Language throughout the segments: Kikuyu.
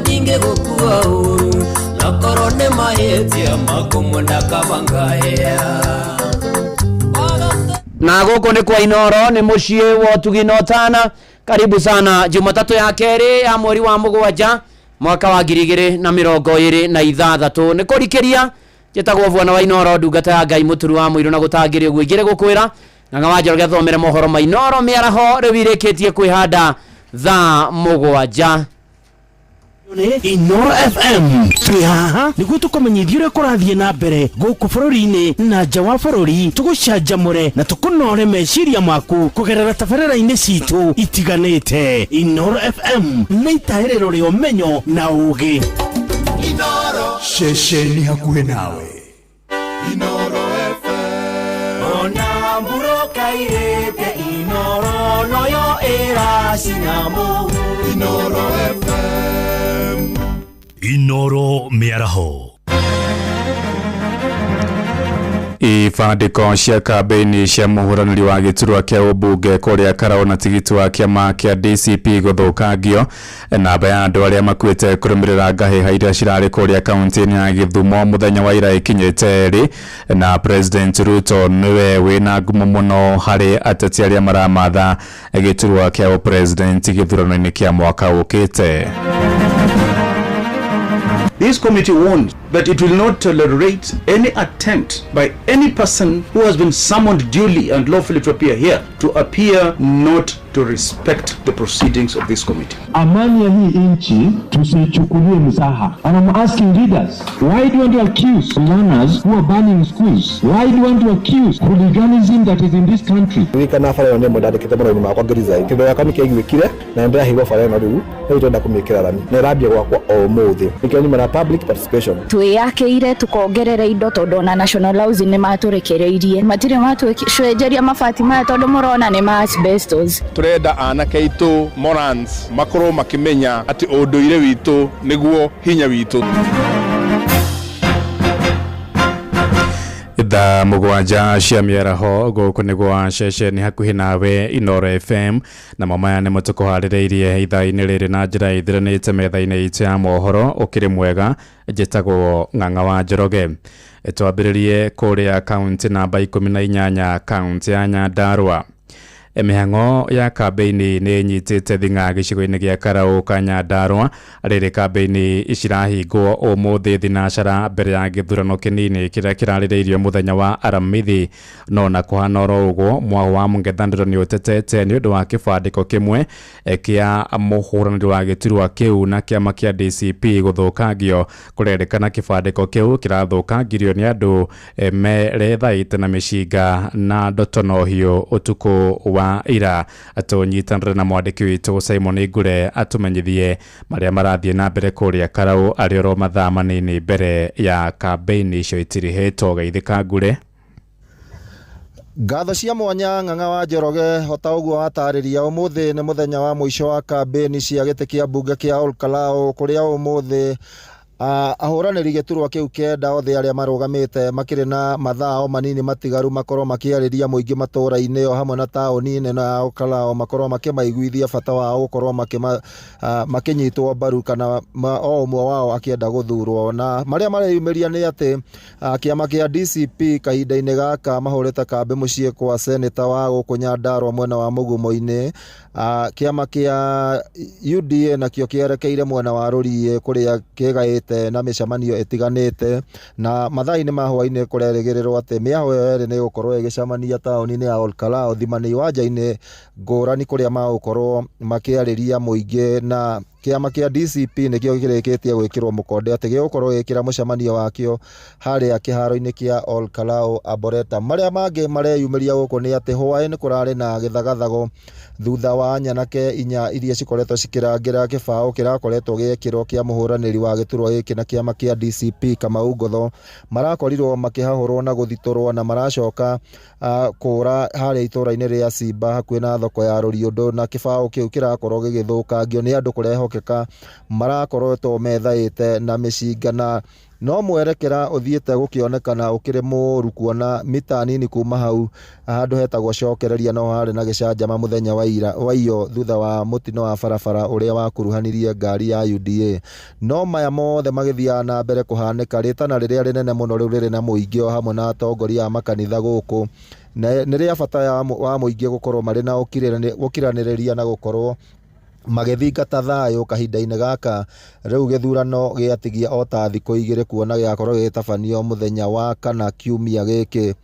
Ndingĩgũkua ũru nakorwo nĩ mahĩtia makũmwenda kabangaya. Na gũkũ nĩ kwa Inoro, nĩ mũciĩ wa ũtugi na ũtana. Karibu sana Jumatatũ ya kerĩ ya mweri wa 7 mwaka wa 2026. Nĩ kũrikĩria njĩtagwo Bwana wa Inoro, ndungata ya Ngai, mũturu wa mũirũ na gũtangĩrĩ ũguo ingĩrĩ gũkwĩra Ng'ang'a wa Njoroge athomere mohoro ma Inoro mĩaraho rĩu irĩkĩtie kwĩhanda thaa 7. Nĩ Inoro FM twĩ haha nĩguo tũkũmenyithia ũrĩa kũrathiĩ na mbere gũkũ bũrũri-inĩ na nja wa bũrũri, tũgũcanjamũre na tũkũnore meciria maku kũgerera tabarĩra-inĩ citũ itiganĩte. Inoro FM nĩ itaĩrĩro rĩa ũmenyo na ũũgĩ. Ceceni hakuhĩ nawe. Inoro FM. Ona mburoka irĩte Inoro noyo ĩracina mũhu. Inoro FM. Inoro mĩaraho. Ibandĩko cia kambĩini cia mũhũranĩri wa gĩturwa kĩa ũmbunge kũrĩa Karau na tigiti wa kĩama kĩa DCP gũthũkangio. Namba ya andũ arĩa makuĩte kũrũmĩrĩra ngahĩha iria cirarĩ kũrĩa kaunti-inĩ ya Gĩthumo mũthenya wa ira ĩkinyĩte 2, na President Ruto nĩwe wĩna ngumo mũno harĩ ateti arĩa maramatha gĩturwa kĩa ũpresident gĩthurano-inĩ kĩa mwaka ũkĩte. This committee warns that it will not tolerate any attempt by any person who has been summoned duly and lawfully to appear here to appear not to respect the proceedings of this committee. Amani ya hii nchi tusiichukulie mzaha. And I'm asking leaders, why do you want to accuse learners who are burning schools? Why do you want to accuse hooliganism that is in this country? Ririkana bara ĩyo nĩ ĩmwe ndandĩkĩte marũa-inĩ makwa ngĩresign. Kĩndũ gĩakwa nĩ kĩaiguĩkire na nĩ ndĩraheirwo bara ĩno rĩu, rĩu tũrenda kũmĩkĩra rami na ĩrambia gwakwo o ũmũthĩ. Nĩkĩo nyuma na public participation. Twĩyakĩire tũkongerera indo tondũ ona National Housing nĩ matũrekereirie, matirĩ matũcenjeria mabati maya tondũ mũrona nĩ ma asbestos. Tũrenda anake aitũ Morans makorwo makĩmenya atĩ ũndũire witũ nĩguo hinya witũ. Thaa 7 cia mĩaraho gũkũ nĩ gwa ceceni hakuhĩ nawe Inoro FM, namo maya nĩmo tũkũharĩrĩirie ithaa-inĩ rĩrĩ na njĩra ĩthiranĩte metha-inĩ itũ ya mohoro. Ũkĩrĩ mwega, njĩtagwo Ng'ang'a wa Njoroge. Twambĩrĩrie kũrĩa kaunti namba 18, kaunti ya Nyandarua. Mĩhang'o ya kambĩini nĩ ĩnyitĩte thing'a gĩcigo-inĩ gĩa Karau ka Nyandarua rĩrĩ kambĩini cirahingwo ũmũthĩ thinacara mbere ya gĩthurano kĩnini kĩrĩa kĩrarĩrĩirio mũthenya wa Aramithi. No na kũhana oro ũguo, mwago wa mũng'ethanĩro nĩ ũtetete nĩ ũndũ wa kĩbandĩko kĩmwe kĩa mũhũranĩri wa gĩturwa kĩu na kĩama kĩa DCP gũthũkangio. Kũrerĩkana kĩbandĩko kĩu kĩrathũkangirio nĩ andũ merethaĩte na mĩcinga na ndotono hiũ ũtukũ wa ira. Tũnyitanĩre na mwandĩki witũ Simon Ngure atũmenyithie marĩa marathiĩ na mbere kũrĩa Karau arĩ oro mathaa manini mbere ya kambĩini icio itirihĩtwo. Geithĩka Ngure. Ngatho cia mwanya Ng'ang'a wa Njoroge, o ta ũguo watarĩria, ũmũthĩ nĩ mũthenya wa mũico wa kambĩini cia gĩtĩ kĩa mbunge kĩa Olkalou, kũrĩa ũmũthĩ ahũranĩri gĩturwa kĩu 9 othe arĩa marũgamĩte makĩrĩ na mathaa o manini matigaru makorwo makĩarĩria mũingĩ matũũra-inĩ o hamwe na taũni nene ya Olkalou, makorwo makĩmaiguithia bata wao gũkorwo makĩnyitwo mbaru kana o ũmwe wao akĩenda gũthurwo. Na marĩa mareyumĩria nĩ atĩ kĩama kĩa DCP kahinda-inĩ gaka mahũrĩte kambĩ mũciĩ kwa seneta wa gũkũ Nyandarua mwena wa Mũgumo-inĩ. Kĩama kĩa UDA nakĩo kĩerekeire mwena wa Rũriĩ kũrĩa kĩgaĩte na mĩcemanio ĩtiganĩte, na mathaa-inĩ ma hwaĩ-inĩ kũrerĩgĩrĩrwo atĩ mĩaho ĩyo yerĩ nĩ ĩgũkorwo ĩgĩcemania taũni-inĩ ya Olkalou thima-inĩ iwanja-inĩ ngũrani kũrĩa magũkorwo makĩarĩria mũingĩ. Na kĩama kĩa DCP nĩkĩo kĩrĩkĩtie gwĩkĩrwo mũkonde atĩ gĩgũkorwo gĩkĩra mũcemanio wakĩo harĩa kĩharo-inĩ kĩa Olkalou Arboretum. Marĩa mangĩ mareyumĩria gũkũ nĩ atĩ hwaĩ-inĩ kũrarĩ na gĩthagathago thutha wa nyanake 4 iria cikoretwo cikĩrangĩra kĩbaũ kĩrakoretwo gĩekĩrwo kĩa mũhũranĩri wa gĩturwa gĩkĩ na kĩama kĩa DCP Kamau Ngotho, marakorirwo makĩhahũrwo na gũthitũrwo na maracoka kũra harĩa itũũra-inĩ rĩa Simba hakuhĩ na thoko ya Rũriũndũ, na kĩbaũ kĩu kĩrakorwo gĩgĩthũkangio nĩ andũ kũrehokeka marakoretwo methaĩte na mĩcinga na No mwerekera ũthiĩte gũkĩonekana ũkĩrĩ mũũru kuona mita nini kuma hau handũ hetagwo Cokereria no harĩ na gĩcanjama mũthenya wa ira wa iyo thutha wa mũtino wa barabara ũrĩa wakuruhanirie ngari ya UDA. No maya mothe magĩthiaga na mbere kũhanĩka, rĩtana rĩrĩa rĩnene mũno rĩu rĩrĩ na mũingĩ o hamwe na atongoria a makanitha gũkũ nĩ rĩa bata wa mũingĩ gũkorwo marĩ na gũkiranĩrĩria na gũkorwo magĩthingata thayũ kahinda-inĩ gaka. Rĩu gĩthurano gĩatigia o ta thikũ igĩrĩ kuona gĩgakorwo gĩgĩtabanio mũthenya wa kana kiumia gĩkĩ,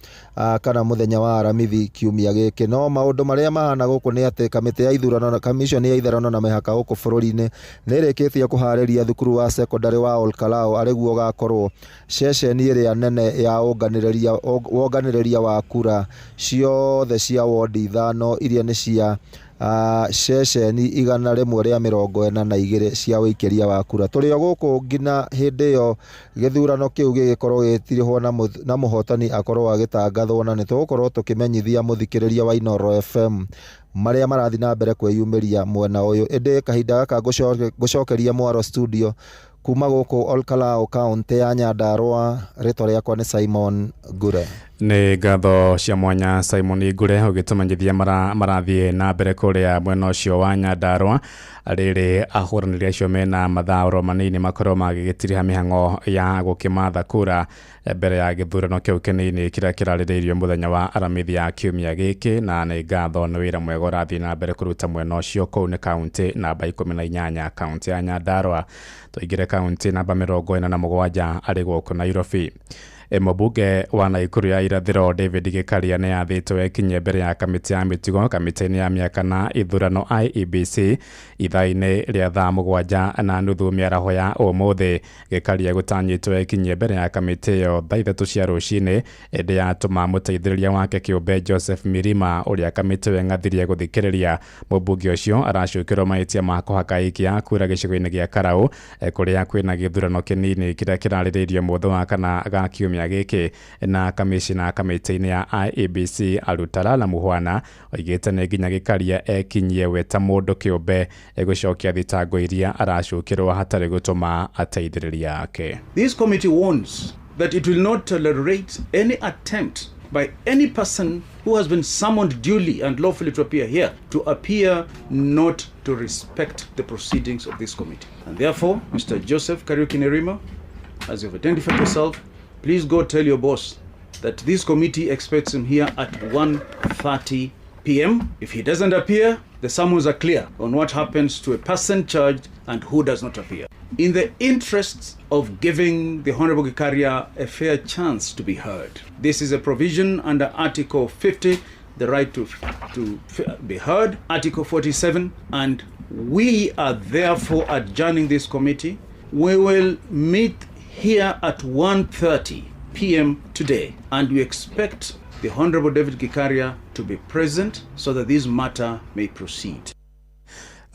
kana mũthenya wa Aramithi kiumia gĩkĩ. No maũndũ marĩa mahana gũkũ nĩ atĩ kamĩtĩ ya ithurano na commission ya ithurano na mĩhaka gũkũ bũrũri-inĩ nĩ ĩrĩkĩtie kũharĩria thukuru wa secondary wa Olkalou arĩguo ũgakorwo ceceni ĩrĩa nene ya wonganĩrĩria wa kura ciothe cia wondi 5 iria nĩ cia ceceni 142 cia ũikĩria wa kura. Tũrĩ o gũkũ nginya hĩndĩ ĩyo gĩthurano kĩu gĩgĩkorwo gĩgĩtirihwo na mũhotani akorwo agĩtangathwo, na nĩ tũgũkorwo tũkĩmenyithia mũthikĩrĩria wa Inooro FM marĩa marathiĩ na mbere kwĩyumĩria mwena ũyũ. Ĩndĩ kahinda gaka ngũcokeria mwaro studio kuma gũkũ Olkalou kaunti ya Nyandarua. Rĩtwa rĩakwa nĩ Simon Ngure. Nĩ ngatho cia mwanya Simon Ngure ũgĩtũmenyithia marathiĩ na mbere kũrĩa mwena ũcio wa Nyandarua. Rĩrĩ ahũranĩri acio mena mathaa oro manini makorwo magĩgĩtiriha mĩhang'o ya gũkĩmatha kura mbere ya gĩthurano kĩu kĩnini kĩrĩa kĩrarĩrĩirio mũthenya wa Aramithi ya kiumia gĩkĩ. Na nĩ ngatho nĩ wĩra mwega ũrathiĩ na mbere kũruta mwena ũcio kũu nĩ kaunti namba 18 kaunti ya Nyandarua. Tũingĩre kaunti namba 47 arĩ gũkũ Nairobi. Mũmbunge wa Naikuru ya irathĩro David Gĩkaria nĩ athĩtwo ekinye mbere ya kamĩtĩ ya mĩtugo kamĩtĩ-inĩ ya mĩaka na ithurano IEBC ithaa-inĩ rĩa thaa 7:30 mĩaraho ya ũmũthĩ. Gĩkaria gũtanyĩtwo ekinye mbere ya kamĩtĩ ĩyo thaa 3 cia rũcinĩ, ĩndĩ yatũma mũteithĩrĩria wake kĩũmbe Joseph Mirima ũrĩa kamĩtĩ ĩyo ĩng'athirie gũthikĩrĩria. Mũmbunge ũcio aracukĩrwo mahĩtia ma kũhaka aikia a kura gĩcigo-inĩ gĩa Karau kũrĩa kwĩna gĩthurano kĩnini kĩrĩa kĩrarĩrĩirio mũthĩ wa kana ga kiumia gĩkĩ. Na kamĩcina kamĩtĩ-inĩ ya IEBC Alutalala Muhwana oigĩte nĩ nginya Gĩkaria ekinyie we ta mũndũ kĩũmbe gũcokia thitango iria aracukĩrwo hatarĩ gũtũma ateithĩrĩria ake. This committee warns that it will not tolerate any attempt by any person who has been summoned duly and lawfully to appear here to appear not to respect the proceedings of this committee. And therefore, Mr. Joseph Kariuki Nerima, as you've identified yourself, please go tell your boss that this committee expects him here at 1:30 p.m. If he doesn't appear, the summons are clear on what happens to a person charged and who does not appear. In the interests of giving the Honorable Gikaria a fair chance to be heard, this is a provision under Article 50, the right to be heard, Article 47, and we are therefore adjourning this committee. We will meet here at 1:30 p.m. today, and we expect the Honorable David Gikaria to be present so that this matter may proceed.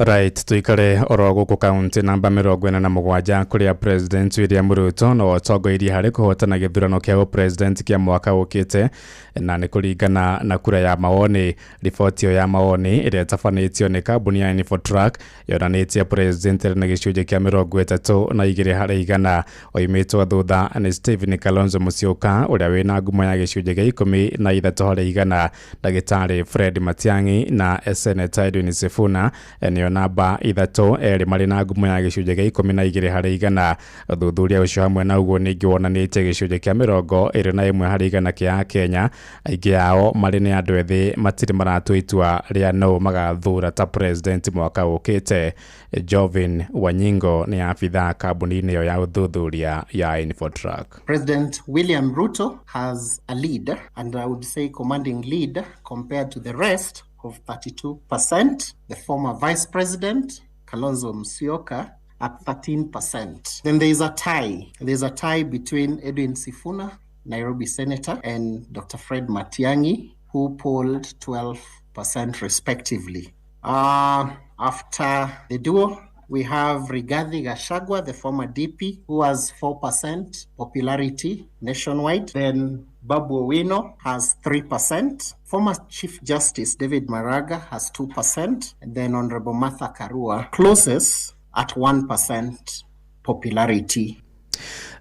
Right, tuikare oro gũkũ kaunti namba 47 kũrĩa President William Ruto no atongoirie harĩ kũhotana gĩthurano kĩa president kĩa mwaka ũkĩte, na nĩ kũringana na kura ya mawoni. Riboti ĩyo ya mawoni ĩrĩa ĩtabanĩtio nĩ kambuni ya Infotrack yonanĩtie president na gĩcunjĩ kĩa 32 harĩ igana. Oimĩtwo thutha nĩ Stephen Kalonzo Musyoka ũrĩa wĩna ngumo ya gĩcunjĩ kĩa 13 harĩ igana, ndagĩtarĩ Fred Matiang'i na Senator Edwin Sifuna nĩo namba 3 erĩ marĩ na ngumo ya gĩcunjĩ kĩa 12 harĩ igana. Ũthuthuria ũcio hamwe na ũguo ningĩ wonanĩtie gĩcunjĩ kĩa 21 harĩ igana kĩa Akenya aingĩ ao marĩ nĩ andũ ethĩ matirĩ maratua itua rĩa no magathura ta president mwaka ũkĩte. Jovin Wanyingo nĩ abithaa kambuni-inĩ ĩyo ya ũthuthuria ya Infotrack. President William Ruto has a lead, and I would say commanding lead compared to the rest of 32%. The former Vice President, Kalonzo Musyoka, at 13%. Then there is a tie. There's a tie between Edwin Sifuna, Nairobi Senator, and Dr. Fred Matiang'i, who polled 12% respectively. After the duo, we have Rigathi Gachagua, the former DP, who has 4% popularity nationwide. Then Babu Owino has 3%. Former Chief Justice David Maraga has 2%. And then Honorable Martha Karua closes at 1% popularity.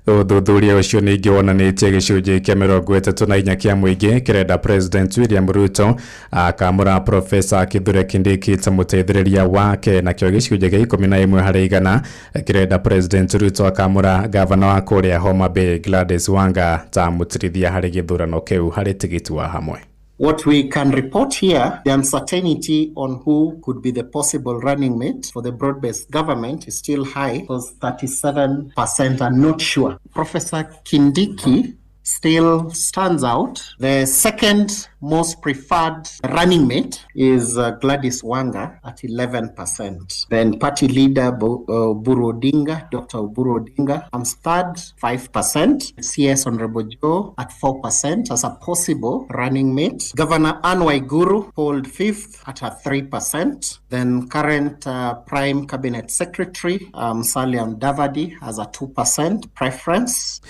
Ũthuthuria ũcio ningĩ wonanĩtie gĩcunjĩ kĩa 34 kĩa mũingĩ kĩrenda President William Ruto akamũra Profesa Kithure Kindiki ta mũteithĩrĩria wake, nakĩo gĩcunjĩ kĩa 11 harĩ igana kĩrenda President Ruto akamũra gavana wa kũrĩa Homa Bay Gladys Wanga ta mũtirithia harĩ gĩthurano kĩu harĩ tigiti wa hamwe. What we can report here, the uncertainty on who could be the possible running mate for the broad-based government is still high, because 37% are not sure. Professor Kindiki still stands out. The second most preferred running mate is Gladys Wanga at 11%. Then party leader Oburu Odinga, Dr. Oburu Odinga, comes third, 5%. CS Honorable Joe at 4% as a possible running mate. Governor Anne Waiguru polled fifth at a 3%. Then current Prime Cabinet Secretary Musalia Mudavadi has a 2% preference.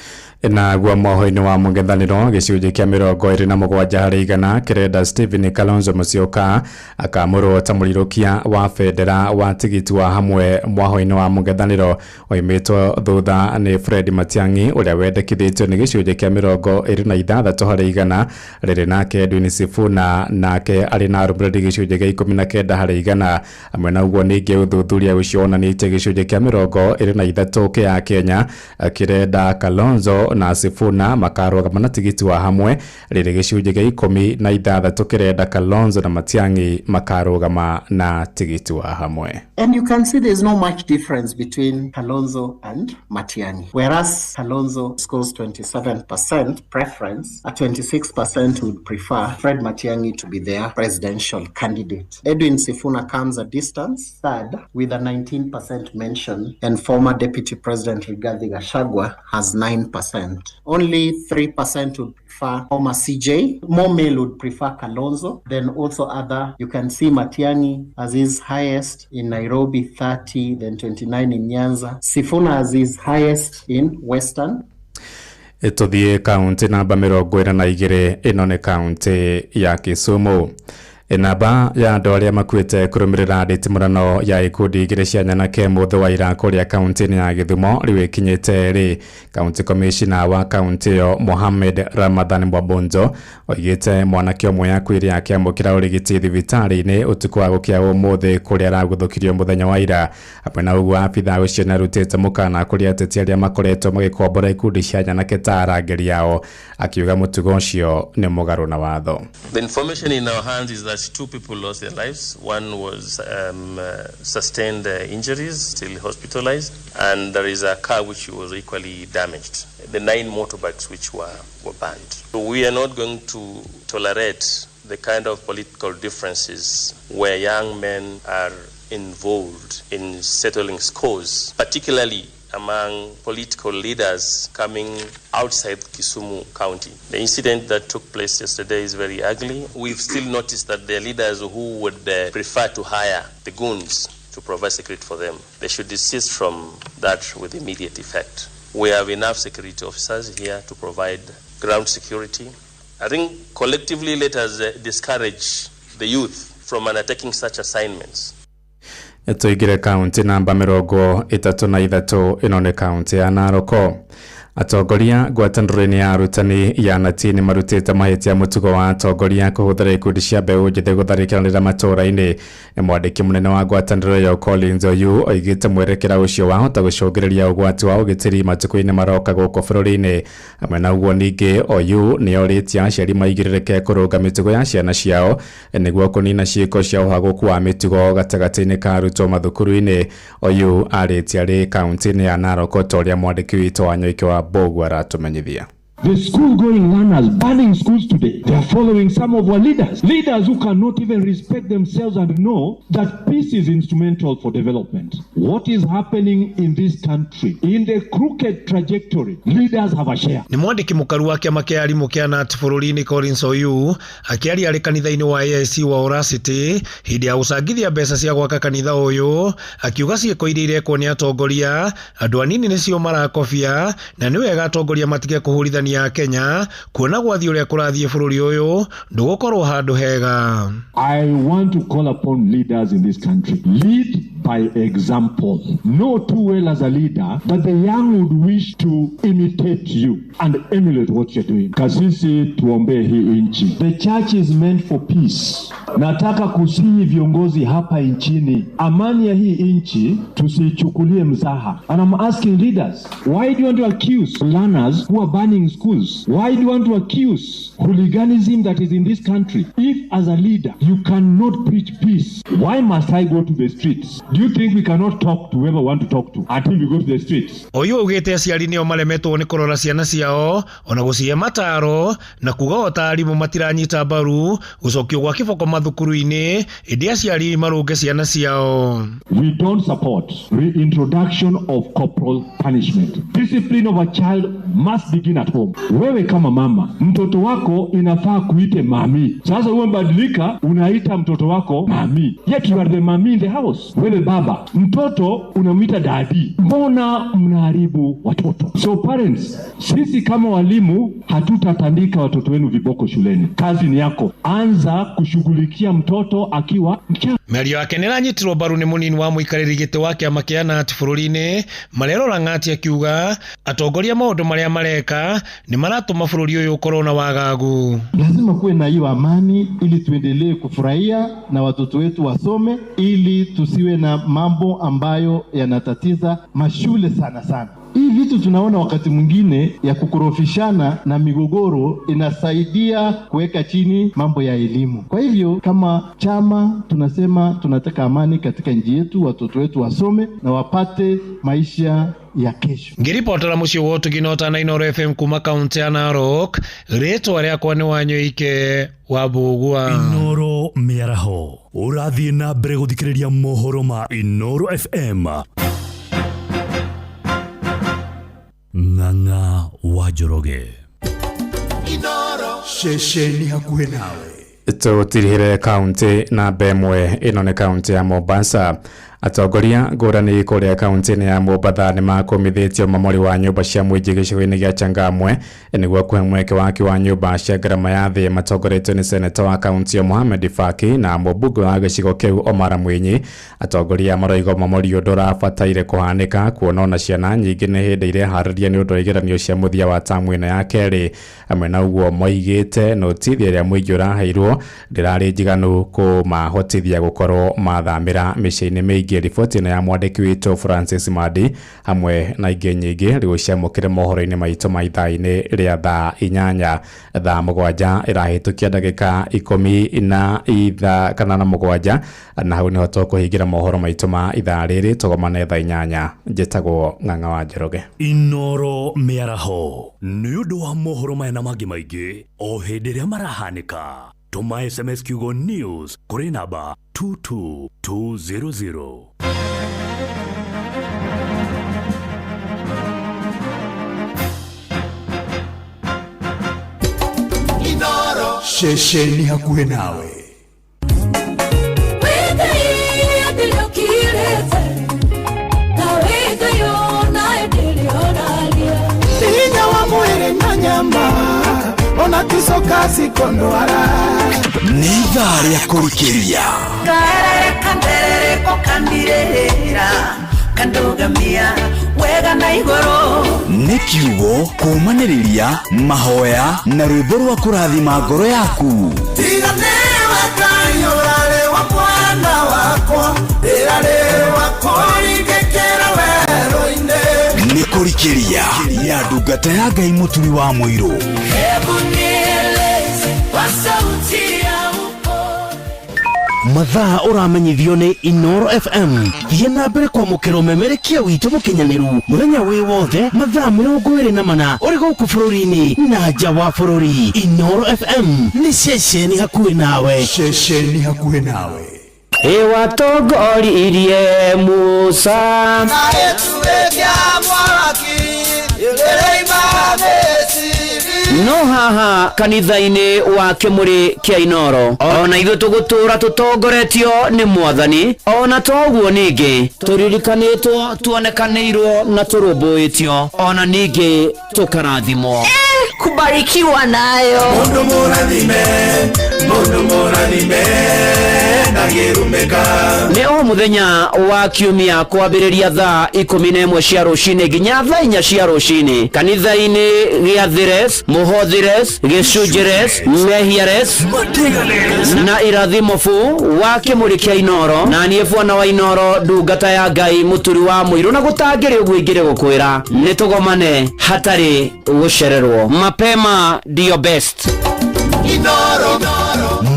Naguo mohoro-inĩ wa mũng'ethanĩro, gĩcunjĩ kĩa 27 harĩ igana kĩrenda Stephen Kalonzo Musyoka akamũrwo ta mũrirũkia wa bendera wa tigiti wa hamwe mwaho-inĩ wa mũng'ethanĩro, oimĩtwo thutha nĩ Fred Matiang'i ũrĩa wendekithĩtio nĩ gĩcunjĩ kĩa 26 harĩ igana, rĩrĩ nake Edwin Sifuna nake arĩ na arũmĩrĩri gĩcunjĩ kĩa 19 harĩ igana. Hamwe na ũguo ningĩ ũthuthuria ũcio wonanĩtie gĩcunjĩ kĩa 23 kĩa Kenya kĩrenda Kalonzo na Sifuna makarũgama na tigiti wa hamwe, rĩrĩ gĩcunjĩ kĩa 16 kĩrenda Kalonzo na Matiang'i makarũgama na tigiti wa hamwe. And you can see there's no much difference between Kalonzo and Matiang'i. Whereas Kalonzo scores 27% preference, at 26% would prefer Fred Matiang'i to be their presidential candidate. Edwin Sifuna comes a distance third with a 19% mention, and former Deputy President Rigathi Gachagua has 9%. Only 3% would prefer former CJ. More male would prefer Kalonzo. Then also other, you can see Matiang'i as his highest in Nairobi, 30, then 29 in Nyanza. Sifuna as his highest in Western. Tũthiĩ kaunti namba 42, ĩno nĩ kaunti ya Kisumu. Namba ya andũ arĩa makuĩte kũrũmĩrĩra nditimũrano ya ikundi igĩrĩ cia nyanake mũthĩ wa ira kũrĩa kaunti-inĩ ya Gĩthumo rĩu ĩkinyĩte rĩ. Kaunti commissioner wa kaunti ĩyo Mohamed Ramadhan Mwabonzo oigĩte mwanake ũmwe akuire akĩamũkĩra ũrigiti thibitarĩ-inĩ ũtukũ wa gũkĩa ũmũthĩ kũrĩa aragũthũkirio mũthenya wa ira. Hamwe na ũguo abithaa ũcio nĩarutĩte mũkana kũrĩ ateti arĩa makoretwo magĩkombora ikundi cia nyanake ta arangĩri ao, akiuga mũtugo ũcio nĩ mũgarũ na watho. The information in our hands is that 2 people lost their lives. One was sustained injuries, still hospitalized, and there is a car which was equally damaged. The 9 motorbikes which were banned. So we are not going to tolerate the kind of political differences where young men are involved in settling scores, particularly among political leaders coming outside Kisumu County. The incident that took place yesterday is very ugly. We've still noticed that there are leaders who would prefer to hire the goons to provide security for them. They should desist from that with immediate effect. We have enough security officers here to provide ground security. I think collectively let us discourage the youth from undertaking such assignments. Tũingĩre kaunti namba 33, ĩno nĩ kaunti ya Narok. Atongoria ngwatanĩro-inĩ ya arutani ya Nati nĩ marutĩte mahĩtia mũtugo wa atongoria kũhũthĩra ikundi cia mbeũ njĩthĩ gũtharĩkĩranĩra matũũra-inĩ. Mwandĩki mũnene wa ngwatanĩro ĩyo Collins Oyu oigĩte mwerekera ũcio wahota gũcũngĩrĩria ũgwati wa ũgitĩri matukũ-inĩ maroka gũkũ bũrũri-inĩ. Hamwe na ũguo ningĩ Oyu nĩorĩtie aciari maigĩrĩrĩke kũrũnga mĩtugo ya ciana ciao nĩguo kũnina ciĩko cia ũhagũku wa mĩtugo gatagatĩ-inĩ ka arutwo mathukuru-inĩ. Oyu arĩtie arĩ kaunti-inĩ ya Narok ta ũrĩa mwandĩki witũ wa Nyoike wa Bogu aratumenyithia. The school-going learners burning schools today, they are following some of our leaders. Leaders who cannot even respect themselves and know that peace is instrumental for development. What is happening in this country, in the crooked trajectory, leaders have a share. Nĩ mwandĩki mũkaru wa kĩama kĩa arimũ kĩa KNUT bũrũri-inĩ Collins Oyu akĩaria arĩ kanitha-inĩ wa AIC wa Oracity hĩndĩ ya gũcangithia mbeca cia gwaka kanitha ũyũ, akiuga ciĩko iria irekwo nĩ atongoria andũ anini nĩcio marakobia na nĩ wega atongoria matige kũhũrithania amani ya Kenya kuona gwathiĩ ũrĩa kũrathiĩ bũrũri ũyũ ndũgũkorwo handũ hega. I want to call upon leaders in this country. Lead by example. Know too well as a leader that the young would wish to imitate you and emulate what you're doing. Kasisi, tuombee hii nchi. The church is meant for peace. Nataka kusihi viongozi hapa nchini, amani ya hii nchi tusiichukulie mzaha. And I'm asking leaders, why do you want to accuse learners who are burning schools? Why do you want to accuse hooliganism that is in this country? If as a leader you cannot preach peace, why must I go to the streets? Do you think we cannot talk to whoever we want to talk to until we go to the streets? Oyu augĩte aciari nĩo maremetwo nĩ kũrora ciana ciao ona gũcihe mataro na kuga o ta arimũ matiranyita mbaru gũcokio gwa kĩboko mathukuru-inĩ ĩndĩ aciari marũnge ciana ciao. We don't support reintroduction of corporal punishment. Discipline of a child must begin at home. Wewe kama mama, mtoto wako inafaa kuite mami. Sasa wewe mbadilika, unaita mtoto wako mami, yet you are the mami in the house. Wewe baba, mtoto unamwita dadi. Mbona mnaharibu watoto? So parents, sisi kama walimu hatutatandika watoto wenu viboko shuleni. Kazi ni yako, anza kushughulikia mtoto akiwa mchanga. Mĩario yake nĩĩranyitirwo mbaru nĩ mũnini wa mũikarĩri gĩtĩ wa kĩama kĩa KNUT bũrũri-inĩ Marero Lang'ati akiuga atongoria maũndũ marĩa mareka nĩ maratũma bũrũri ũyũ ũkorwo na wagagu. Lazima kuwe na hiyo amani ili tuendelee kufurahia na watoto wetu wasome, ili tusiwe na mambo ambayo yanatatiza mashule sana sana. Hii vitu tunaona wakati mwingine ya kukorofishana na migogoro inasaidia kuweka chini mambo ya elimu. Kwa hivyo kama chama tunasema tunataka amani katika nchi yetu, watoto wetu wasome na wapate maisha ya kesho. Ngĩribotera mũciĩ wa ũtugi na ũtana Inooro FM kuma kaunti ya Narok, rĩtwa rĩakwa nĩ Wanyoike wa Mbũgua. Inooro mĩaraho ũrathiĩ na mbere gũthikĩrĩria mohoro ma Inooro FM. Ng'ang'a wa Njoroge. Inooro ceceni hakuhĩ nawe. Tũtirihĩre kaunti namba ĩmwe, ĩno nĩ kaunti ya Mombasa. Atongoria ngũrani kũrĩa kaunti-inĩ ya Mombatha nĩ makũmithĩtio mamori wa nyũmba cia mũingĩ gĩcigo-inĩ gĩa Changamwe nĩguo kũhe mweke waki wa nyũmba cia ngarama ya thĩ matongoretio nĩ seneta wa kaunti ya Mohamed Faki na mũmbunge wa gĩcigo kĩu Omar Mwinyi. Atongoria maroiga mamori ũndũ ũrabataire kũhanĩka kuona ona ciana nyingĩ nĩ hĩndĩ ireharĩria nĩ ũndũ wa igeranio cia mũthia wa tamu ĩno ya kerĩ. Hamwe na ũguo moigĩte notithi ĩrĩa mũingĩ ũraheirwo ndĩrarĩ njiganu kũmahotithia gũkorwo mathamĩra mĩciĩ-inĩ mĩingĩ. Riboti ĩno ya mwandĩki witũ Francis Madi hamwe na ingĩ nyingĩ rĩu ciamũkĩre mohoro-inĩ maitũ ma ithaa-inĩ rĩa thaa 8 thaa 7 ĩrahĩtũkia ndagĩka 17 kana na 7 na hau nĩho tũkũhingĩra mohoro maitũ ma ithaa rĩrĩ. Tũgomane thaa 8. Njĩtagwo Ng'ang'a wa Njoroge. Inooro mĩaraho nĩ ũndũ wa mohoro maya na mangĩ maingĩ o hĩndĩ ĩrĩa marahanĩka. Tũma SMS kiugo news kũrĩ namba 22200. Inooro ceceni hakuhĩ nawe. Hinya wa mwĩrĩ na nyama ona ticoka cikondwara. Nĩ ithaa rĩa kũrikĩria Karere kanderereko kandirĩra kandugamia wega na igũrũ. Nĩ kiugo kũũmanĩrĩria mahoya na rwĩmbo rwa kũrathima ngoro yaku. Tiga nĩwe Ngai ũrarĩ wa mwana wakwa ndĩrarĩ wa kũringĩkĩra werũ-inĩ. Nĩ kũrikĩria ya ndungata ya Ngai mũturi wa mũirũ. Hebu nieleze kwa sauti ya mathaa ũramenyithio nĩ Inooro FM. Thiĩ na mbere kwamũkĩra ũmemerekia witũ mũkinyanĩru mũthenya wĩ wothe mathaa 24 ũrĩ gũkũ bũrũri-inĩ na nja wa bũrũri. Inooro FM nĩ ceceni hakuhĩ nawe. Ceceni hakuhĩ nawe. Ĩwatongoririe Musa na ĩtuĩkia mwaki ĩrĩima Misiri. No haha kanitha-inĩ wa kĩmũrĩ kĩa Inooro ona ithuĩ tũgũtũra tũtongoretio nĩ mwathani, ona toguo ningĩ tũririkanĩtwo, tuonekanĩirwo na tũrũmbũĩtio, ona ningĩ tũkarathimwo. Kubarikiwa nayo. Mundu mũrathime, mundu mũrathime, ndangĩrumĩka. Nĩ o mũthenya wa kiumia kwambĩrĩria thaa 11 cia rũcinĩ nginya thaa 4 cia rũcinĩ kanitha-inĩ gĩa Thires, Mũhothires, Gĩcunjĩres, Mehiares na Irathimo bu wa kĩmũrĩ kĩa Inoro na niĩ bwana wa Inoro, ndungata ya Ngai, mũturi wa mũirũ na gũtangĩrĩ ũguo ingĩrĩ gũkwĩra nĩ tũgomane hatarĩ gũcererwo. Mapema ndio best.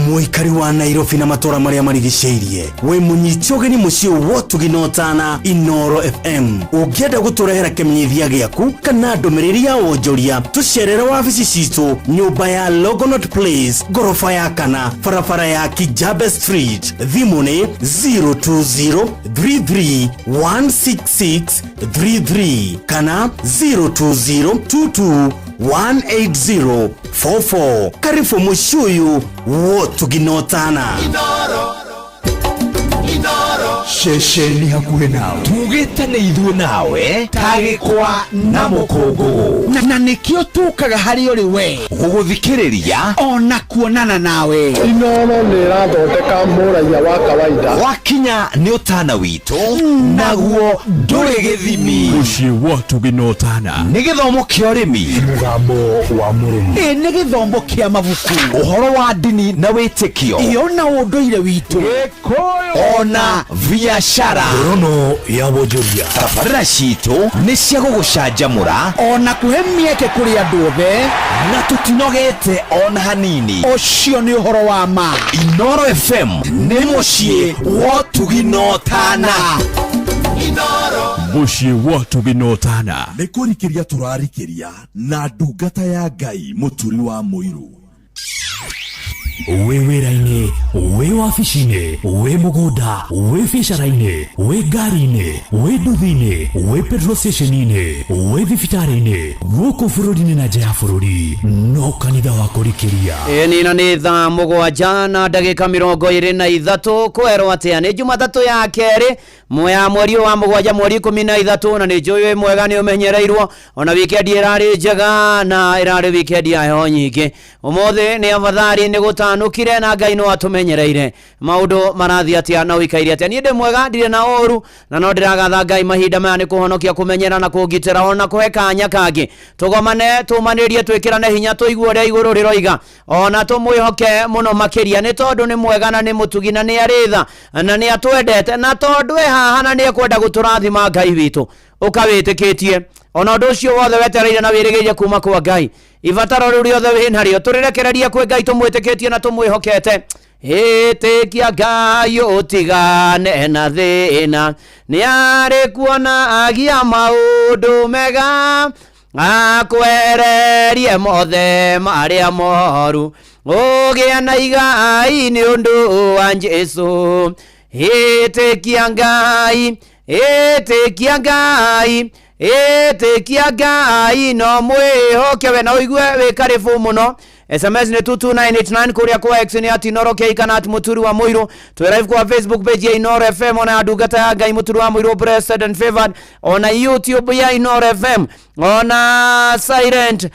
Mũikari wa Nairobi na matũra marĩa marigicĩirie, wĩ mũnyiti ũgeni mũciĩ wotugi na ũtana Inoro FM. Ũngĩenda gũtũrehera kĩmenyithia gĩaku kana ndũmĩrĩri ya wonjoria, tũcerere wabici citũ, nyũmba ya Longonot Place, ngoroba ya kana, barabara ya Kijabe Street. Thimũ nĩ 02033 16633 kana 02022 18044. Karibu mũciĩ ũyũ wotuginotana. Ceceni hakuhĩ nawe, tugĩte nĩ ithuĩ nawe tagĩkwa na mũkũngũgũ, na nĩkĩo tũkaga harĩ ũrĩ we gũgũthikĩrĩria ona kuonana nawe. Inoro nĩ ĩrathondeka mũraiya wa kawaida. Wakinya nĩ ũtana witũ, naguo ndũrĩ gĩthimi. Mũciĩ wa Tuginotana. Nĩ gĩthomo kĩa ũrĩmi, mũgambo wa mũrĩmi. Ĩ nĩ gĩthomo kĩa mabuku, ũhoro wa ndini na wĩtĩkio, iyo na ũndũire witũ, ona biacara. Ngorono ya wonjoria. Tabarĩra citũ nĩ cia gũgũcanjamũra ona kũhe mĩeke kũrĩ andũ othe, na tũtinogete ona hanini. Ũcio nĩ ũhoro wa ma. Inoro FM nĩ mũciĩ wa Tuginotana. Mũciĩ wa Tuginotana. Nĩ kũrikĩria tũrarikĩria na ndungata ya Ngai, mũturi wa mũiru. Wĩ wĩra-inĩ, wĩ wabici-inĩ, wĩ mũgũnda, wĩ biacara-inĩ, wĩ ngari-inĩ, wĩ nduthi-inĩ, wĩ petrol station-inĩ, wĩ thibitarĩ-inĩ, gũkũ bũrũri-inĩ na nja ya bũrũri, no kanitha wa kũrikĩria. Ĩni na nĩ thaa 7 na ndagĩka 23. Kwerwo atĩa? Nĩ Jumatatũ ya kerĩ ya mweri ũyũ wa 7, mweri 13, na nĩ njũĩ wĩ mwega, nĩ ũmenyereirwo. Ona wikendi ĩrarĩ njega na ĩrarĩ wikendi ya heho nyingĩ. Ũmũthĩ nĩ abathari nĩ gũtanũkire na Ngai no atũmenyereire. Maũndũ marathiĩ atĩa na ũikaire atĩa? Niĩ ndĩ mwega, ndirĩ na ũru, na no ndĩragatha Ngai mahinda maya nĩ kũhonokia, kũmenyera na kũngitĩra, ona kũhe kanya kangĩ tũgomane, tũmanĩrie, twĩkĩrane hinya, tũigue ũrĩa igũrũ rĩroiga, ona tũmwĩhoke mũno makĩria, nĩ tondũ nĩ mwega na nĩ mũtugi na nĩ arĩ tha na nĩ atwendete, na tondũ e haha na nĩ ekwenda gũtũrathima. Ngai witũ ũkawĩtĩkĩtie ona ũndũ ũcio wothe wetereire na wĩrĩgĩrĩire kuma kwa Ngai, ibataro rĩu rĩothe wĩnarĩo tũrĩrekererie kwĩ Ngai tũmwĩtĩkĩtie na tũmwĩhokete. Ĩtĩkia Ngai ũtigane na thĩna, nĩ arĩ kuona agia maũndũ mega, akwehererie mothe marĩa moru, ũgĩe na igai nĩ ũndũ wa Jesũ. Ĩtĩkia Ngai, ĩtĩkia Ngai, ĩtĩkia Ngai, no mwĩhoke we na ũigue wĩ karĩbũ mũno. SMS nĩ 22989, kũrĩa kwa X nĩ @Inoro K kana @Mũturi wa Mũirũ. Twĩ live kwa Facebook page ya Inoro FM ona ya ndungata ya Ngai Mũturi wa Mũirũ, blessed and favored, ona YouTube ya Inoro FM, ona silent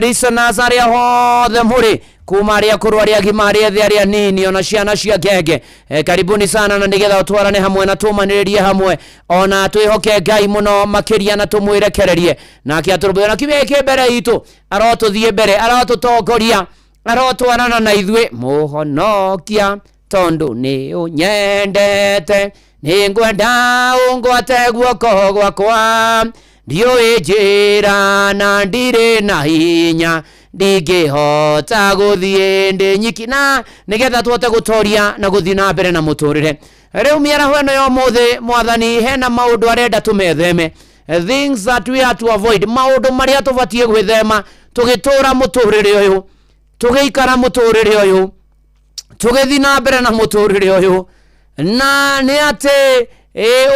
listeners arĩa hothe mũrĩ, kuma arĩa akũrũ, arĩa agima, arĩa ethĩ, arĩa nini, ona ciana cia ngenge, karibuni sana, na nĩgetha twarane hamwe na tũmanĩrĩrie hamwe, ona twĩhoke Ngai mũno makĩria na tũmwĩrekererie nake atũrũmbũiye, na kiumia gĩkĩ mbere itũ arotũthiĩ mbere, arotũtongoria, arotwarana na ithuĩ. Mũhonokia, tondũ nĩ ũnyendete, nĩ ngwenda ũngwate guoko gwakwa, ndiũĩ njĩra na ndirĩ na hinya, ndingĩhota gũthiĩ ndĩ nyiki, na nĩgetha tũhote gũtoria na gũthiĩ na mbere na mũtũrĩre. Rĩu mĩaraho ĩno ya ũmũthĩ, mwathani hena maũndũ arenda tũmetheme, things that we are to avoid, maũndũ marĩa tũbatiĩ gwĩthema tũgĩtũra mũtũrĩre ũyũ, tũgĩikara mũtũrĩre ũyũ, tũgĩthiĩ na mbere na mũtũrĩre ũyũ. Na nĩ atĩ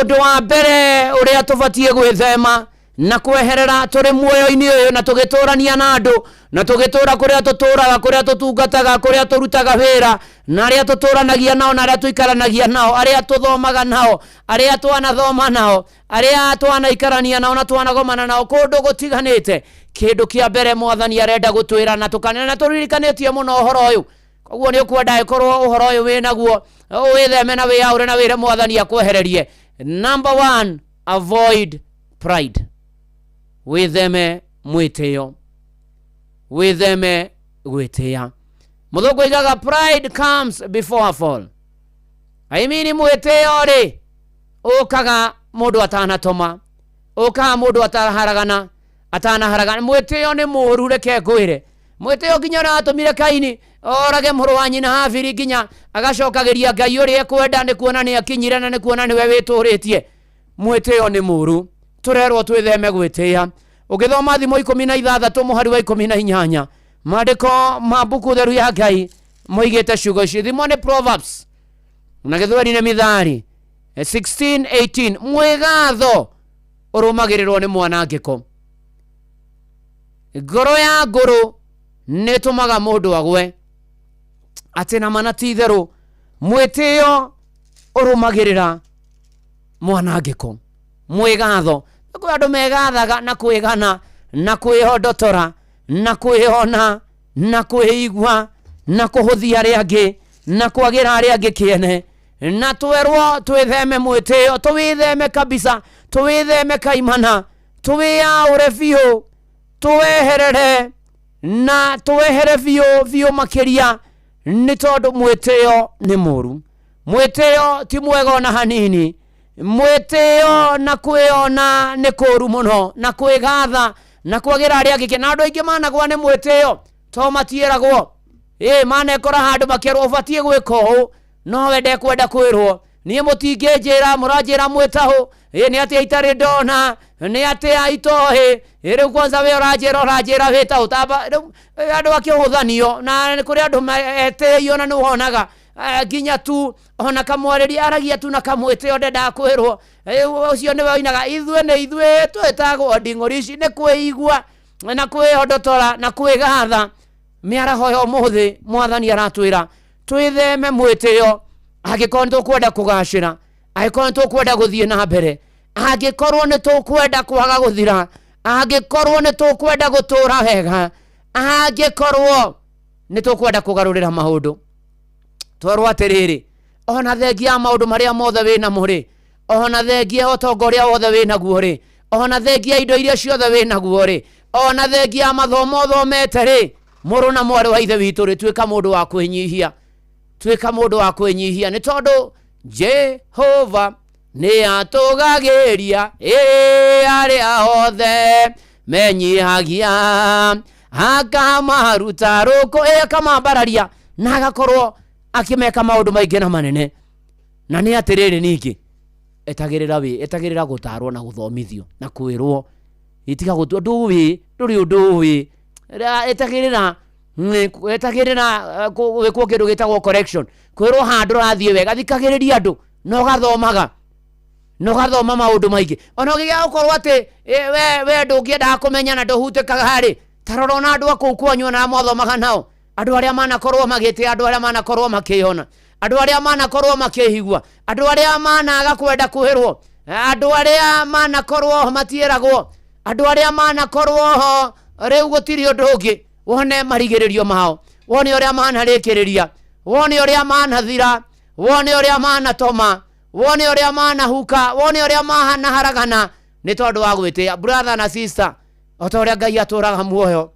ũndũ wa mbere ũrĩa tũbatiĩ gwĩthema na kweherera tũrĩ muoyo-inĩ ũyũ na tũgĩtũrania na andũ na tũgĩtũra kũrĩa tũtũraga, kũrĩa tũtungataga, kũrĩa tũrutaga wĩra, Na arĩa tũtũranagia nao, na arĩa tũikaranagia nao, arĩa tũthomaga nao, arĩa twanathoma nao, arĩa twanaikarania nao na twanagomana nao kũndũ gũtiganĩte. Kĩndũ kĩa mbere mwathani arenda gũtwĩra na tũkanena na tũririkanĩtie mũno ũhoro ũyũ. Koguo nĩ ũkwenda ĩkorwo ũhoro ũyũ wĩnaguo, wĩtheme na wĩyaũre na wĩre mwathani akwehererie. Number one, avoid pride. Wĩtheme mwĩtĩo. Wĩtheme gwĩtĩa. Mũthũngũ oigaga pride comes before a fall. I mean mwĩtĩo rĩ ũkaga mũndũ atanatoma, ũkaga mũndũ atanaharagana, atanaharagana. Mwĩtĩo nĩ mũũru, reke ngwĩre. Mwĩtĩo nginya ũrĩa watũmire Kaini orage mũrũ wa nyina Habili, nginya agacokagĩria Ngai ũrĩa ekwenda, nĩ kuona nĩ akinyire na nĩ kuona nĩwe wĩtũrĩtie. Mwĩtĩo nĩ mũũru, tũrerwo twĩtheme gwĩtĩa. Ũgĩthoma Thimo 16 mũhari wa 18, maandĩko ma mbuku theru ya Ngai moigĩte ciugo ici. Thimo nĩ Proverbs na gĩthweri nĩ Mithali 16:18, mwĩgatho ũrũmagĩrĩrwo nĩ mwanangĩko, ngoro ya ngũrũ nĩ ĩtũmaga mũndũ agwe. Atĩ na mana ti itherũ, mwĩtĩo ũrũmagĩrĩra mwanangĩko. Mwĩgatho, kwĩ andũ megathaga na kwĩgana na kwĩhondotora na kwĩhona na kwĩigua na kũhũthia arĩa angĩ na kwagĩra arĩa angĩ kĩene. Na twerwo twĩtheme mwĩtĩo, tũwĩtheme kabisa, tũwĩtheme kaimana, tũwĩyaũre biũ, tũweherere na tũwehere biũ biũ makĩria, nĩ tondũ mwĩtĩo nĩ mũũru. Mwĩtĩo ti mwega ona hanini. Mwĩtĩo na kwĩona nĩ kũũru mũno, na kwĩgatha na kwagĩra arĩa angĩ kĩene. Na andũ aingĩ managwa nĩ mwĩtĩo to matiĩragwo. Ĩ manekora handũ makerwo ũbatiĩ gwĩka ũũ, no we ndekwenda kwĩrwo. Niĩ mũtingĩnjĩra, mũranjĩra mwĩtahũ. Ĩ nĩ atĩa itarĩ ndona, nĩ atĩa itoĩ. Ĩ rĩu kwanza we ũranjĩra, ũranjĩra wĩtahũ. Tamba rĩu andũ akĩhũthanio, na nĩ kũrĩ andũ etĩio na nĩ wonaga nginya tu ona kamwarĩria aragia tu na kamwĩtĩo ndendaga kwĩrwo. Ũcio nĩwe oinaga ithuĩ nĩ ithuĩ twĩtagwo nding'ũri ici, nĩ kwĩigua na kwĩhondotora na kwĩgatha. Mĩaraho ya ũmũthĩ mwathani aratwĩra twĩtheme mwĩtĩo, angĩkorwo nĩ tũkwenda kũgacĩra, angĩkorwo nĩ tũkwenda gũthiĩ na mbere, angĩkorwo nĩ tũkwenda kwaga gũthira, angĩkorwo nĩ tũkwenda gũtũra wega, angĩkorwo nĩ tũkwenda kũgarũrĩra maũndũ. Twerwo atĩrĩrĩ, ona thengia ya maũndũ marĩa mothe wĩnamo rĩ, ona thengia ya ũtonga ũrĩa wothe wĩnaguo rĩ, ona thengia ya indo iria ciothe wĩnaguo rĩ, ona thengia ya mathomo ũthomete rĩ, mũrũ na mwarĩ wa ithe witũ rĩ, tuĩka mũndũ wa kwĩnyihia, tuĩka mũndũ wa kwĩnyihia, nĩ tondũ Jehova nĩ atũgagĩria arĩa othe menyihagia, akamaruta rũkũ, akamambararia na agakorwo akĩmeka maũndũ maingĩ na manene. Na nĩ atĩrĩrĩ, ningĩ etagĩrĩra wĩ, etagĩrĩra gũtarwo na gũthomithio na kwĩrwo, itiga gũtua ndũĩ, ndũrĩ ũndũ ũĩ. Etagĩrĩra, etagĩrĩra gwĩkwo kĩndũ gĩtagwo correction, kwĩrwo handũ ũrathiĩ wega, thikagĩrĩria andũ na ũgathomaga, na ũgathoma maũndũ maingĩ. Ona ũngĩgĩa gũkorwo atĩ we ndũngĩendaga kũmenya na ndũhutĩkaga rĩ, ta rora ona andũ a kũu kwanyu ona arĩa mwathomaga nao, andũ arĩa manakorwo magĩtĩa, andũ arĩa manakorwo makĩyona, andũ arĩa manakorwo makĩhigua, andũ arĩa managa kwenda kwĩrwo, andũ arĩa manakorwo matiĩragwo, andũ arĩa manakorwo ho rĩu gũtirĩ ũndũ ũngĩ, wone marigĩrĩrio mao, wone ũrĩa manarĩkĩrĩria, wone ũrĩa manathira, wone ũrĩa manatoma, wone ũrĩa manahuka, wone ũrĩa manaharagana, nĩ tondũ wa gwĩtĩa. Brother na sister, o ta ũrĩa Ngai atũraga muoyo,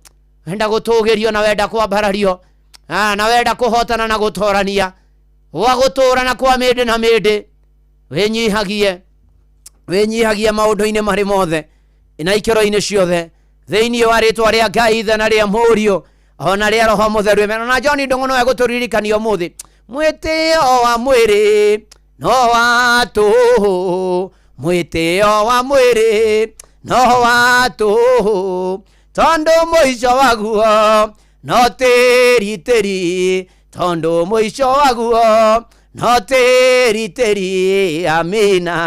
wenda gũtũgĩrio na wenda kwambarario, na wenda kũhotana na gũtorania, wa gũtũra na kwa mĩndĩ na mĩndĩ, wĩnyihagie, wĩnyihagie maũndũ-inĩ marĩ mothe na ikĩro-inĩ ciothe, thĩinĩ wa rĩtwa rĩa Ngai Ithe na rĩa Mũriũ ona rĩa Roho Mũtheru. Amen. Na John Ndung'u no egũtũririkania ũmũthĩ, mwĩtĩo wa mwĩrĩ no wa tũhũ, mwĩtĩo wa mwĩrĩ no wa tũhũ, tondũ mũico waguo no tĩri tĩri, tondũ mũico waguo no tĩri tĩri. Amina.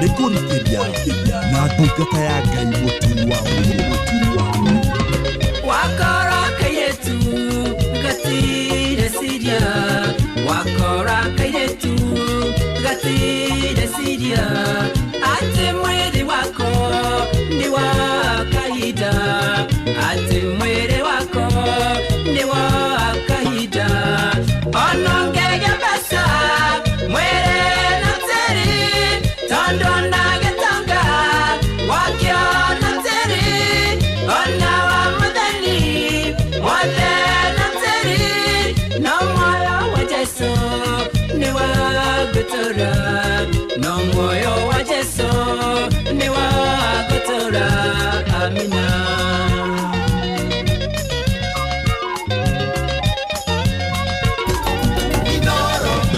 Nĩ kũrikĩria na ndungata ya Ngai mũturi wa mũirũ. Wakora kairetu gatire ciria, wakora kairetu gatire ciria, atĩ mwĩrĩ wako nĩ wa kahinda, atĩ mwĩrĩ wako nĩ wa kahinda. Ona ũngĩgĩa mbeca mwĩrĩ na tĩri, tondũ na gĩtonga wakĩo na tĩri, ona wa mũtheni wothe na tĩri, no muoyo wa Jesũ nĩ wa gũtũũra, no muoyo wa Jesũ nĩ wa gũtũũra. Amina.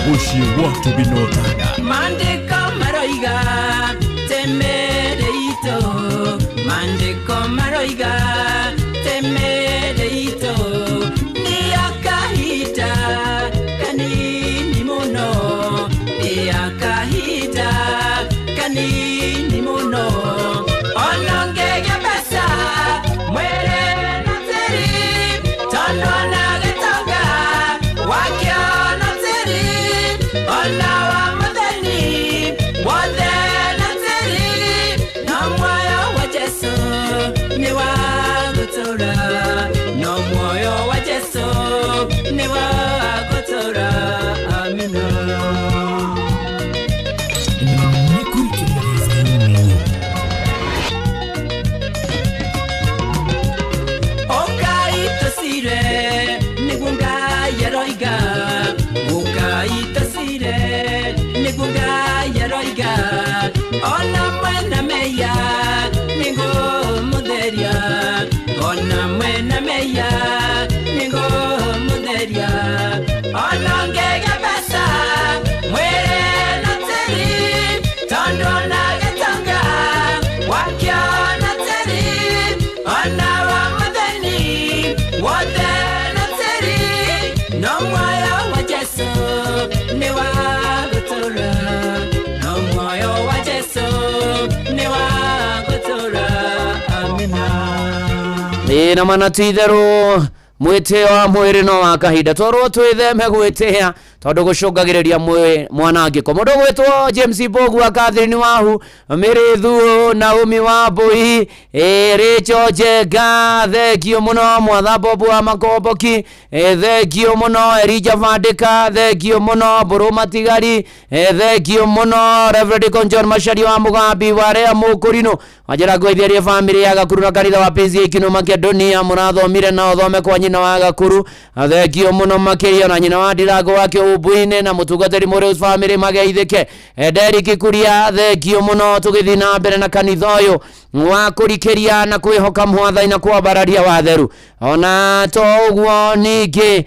Mũciĩ wa Tubinotaga. Maandĩko maroiga temere itũ, maandĩko maroiga temere itũ, nĩ ya kahinda kanini mũno, nĩ ya kahinda kanini mũno. Ona ũngĩgĩa mbeca mwĩrĩ na tĩri, tondũ ona gĩtonga wakĩo na tĩri, ona wa mũtheni wothe na tĩri, no muoyo wa Jesũ nĩ wa gũtũũra, no muoyo wa Jesũ nĩ wa gũtũũra. Amina. Nĩ kũrikĩria gĩcagi-inĩ. Ũkai tũcire nĩguo Ngai aroiga, ũkai tũcire nĩguo Ngai aroiga, ona mwena meya nĩngũmũtheria, ona mwena meya nĩngũmũtheria, ona ũngĩgĩa mbeca mwĩrĩ na tĩri, tondũ ona gĩtonga wakĩo na tĩri, ona wa mũtheni wothe na tĩri, no muoyo wa Jesũ nĩ wa gũtũũra, no muoyo wa Jesũ nĩ wa gũtũũra. Amina. Ĩ na mana ti itherũ mwĩtĩo wa mwĩrĩ no wa kahinda, twarwo twĩtheme gwĩtĩa tondũ gũcũngagĩrĩria mwanangĩko. Mũndũ ũgwĩtwo James Mbogu wa Catherine Wahu, Mĩrĩthu Naomi wa Mbui, Rachel Njenga, thengio mũno. Mwatha Bobu wa Makomboki, thengio mũno. Elijah Vandika, thengio mũno. Mbũrũ Matigari, thengio mũno. Reverend Deacon John Macharia wa Mũgambi wa Rea Mũkũrinũ, wanjĩra ngũitherie bamĩrĩ ya Gakuru na kanitha wa PCEA Kinu Makedonia, mũrathomire na ũthome kwa nyina wa Gakuru, thengio mũno makĩria, na nyina wa Ndirango wa Kĩũmbu-inĩ na mũtungatĩri Mũrĩus bamĩrĩ mageithĩke. Derrick Kuria, thengio mũno. Tũgĩthiĩ na mbere na kanitha ũyũ wa kũrikĩria na kwĩhoka mwathani na kwambararia watheru. Ona to ũguo ningĩ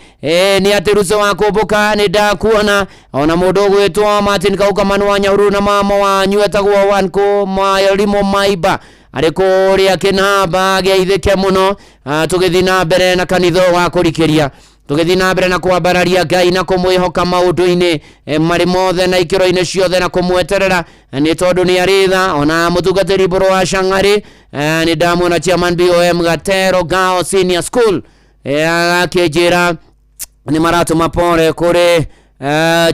nĩ atĩ Ruco wa kũmbũka nĩ ndakuona, ona mũndũ ũgwĩtwo Martin Kaukamanu wa Nyahururu na mama wanyu etagwo Wanko Mayarimo Maiba arĩ kũrĩa Kĩnamba, geithĩke mũno. Tũgĩthiĩ na mbere na kanitha ũyũ wa kũrikĩria, tũgĩthiĩ na mbere na kwambararia Ngai na kũmwĩhoka maũndũ-inĩ marĩ mothe na ikĩro-inĩ ciothe na kũmweterera nĩ tondũ nĩ arĩ tha. Ona mũtungatĩri Mbũrũ wa Cang'arĩ, nĩ ndamuona chairman BOM Gatero Gao Senior School, agakĩnjĩra nĩ maratũma pore kũrĩ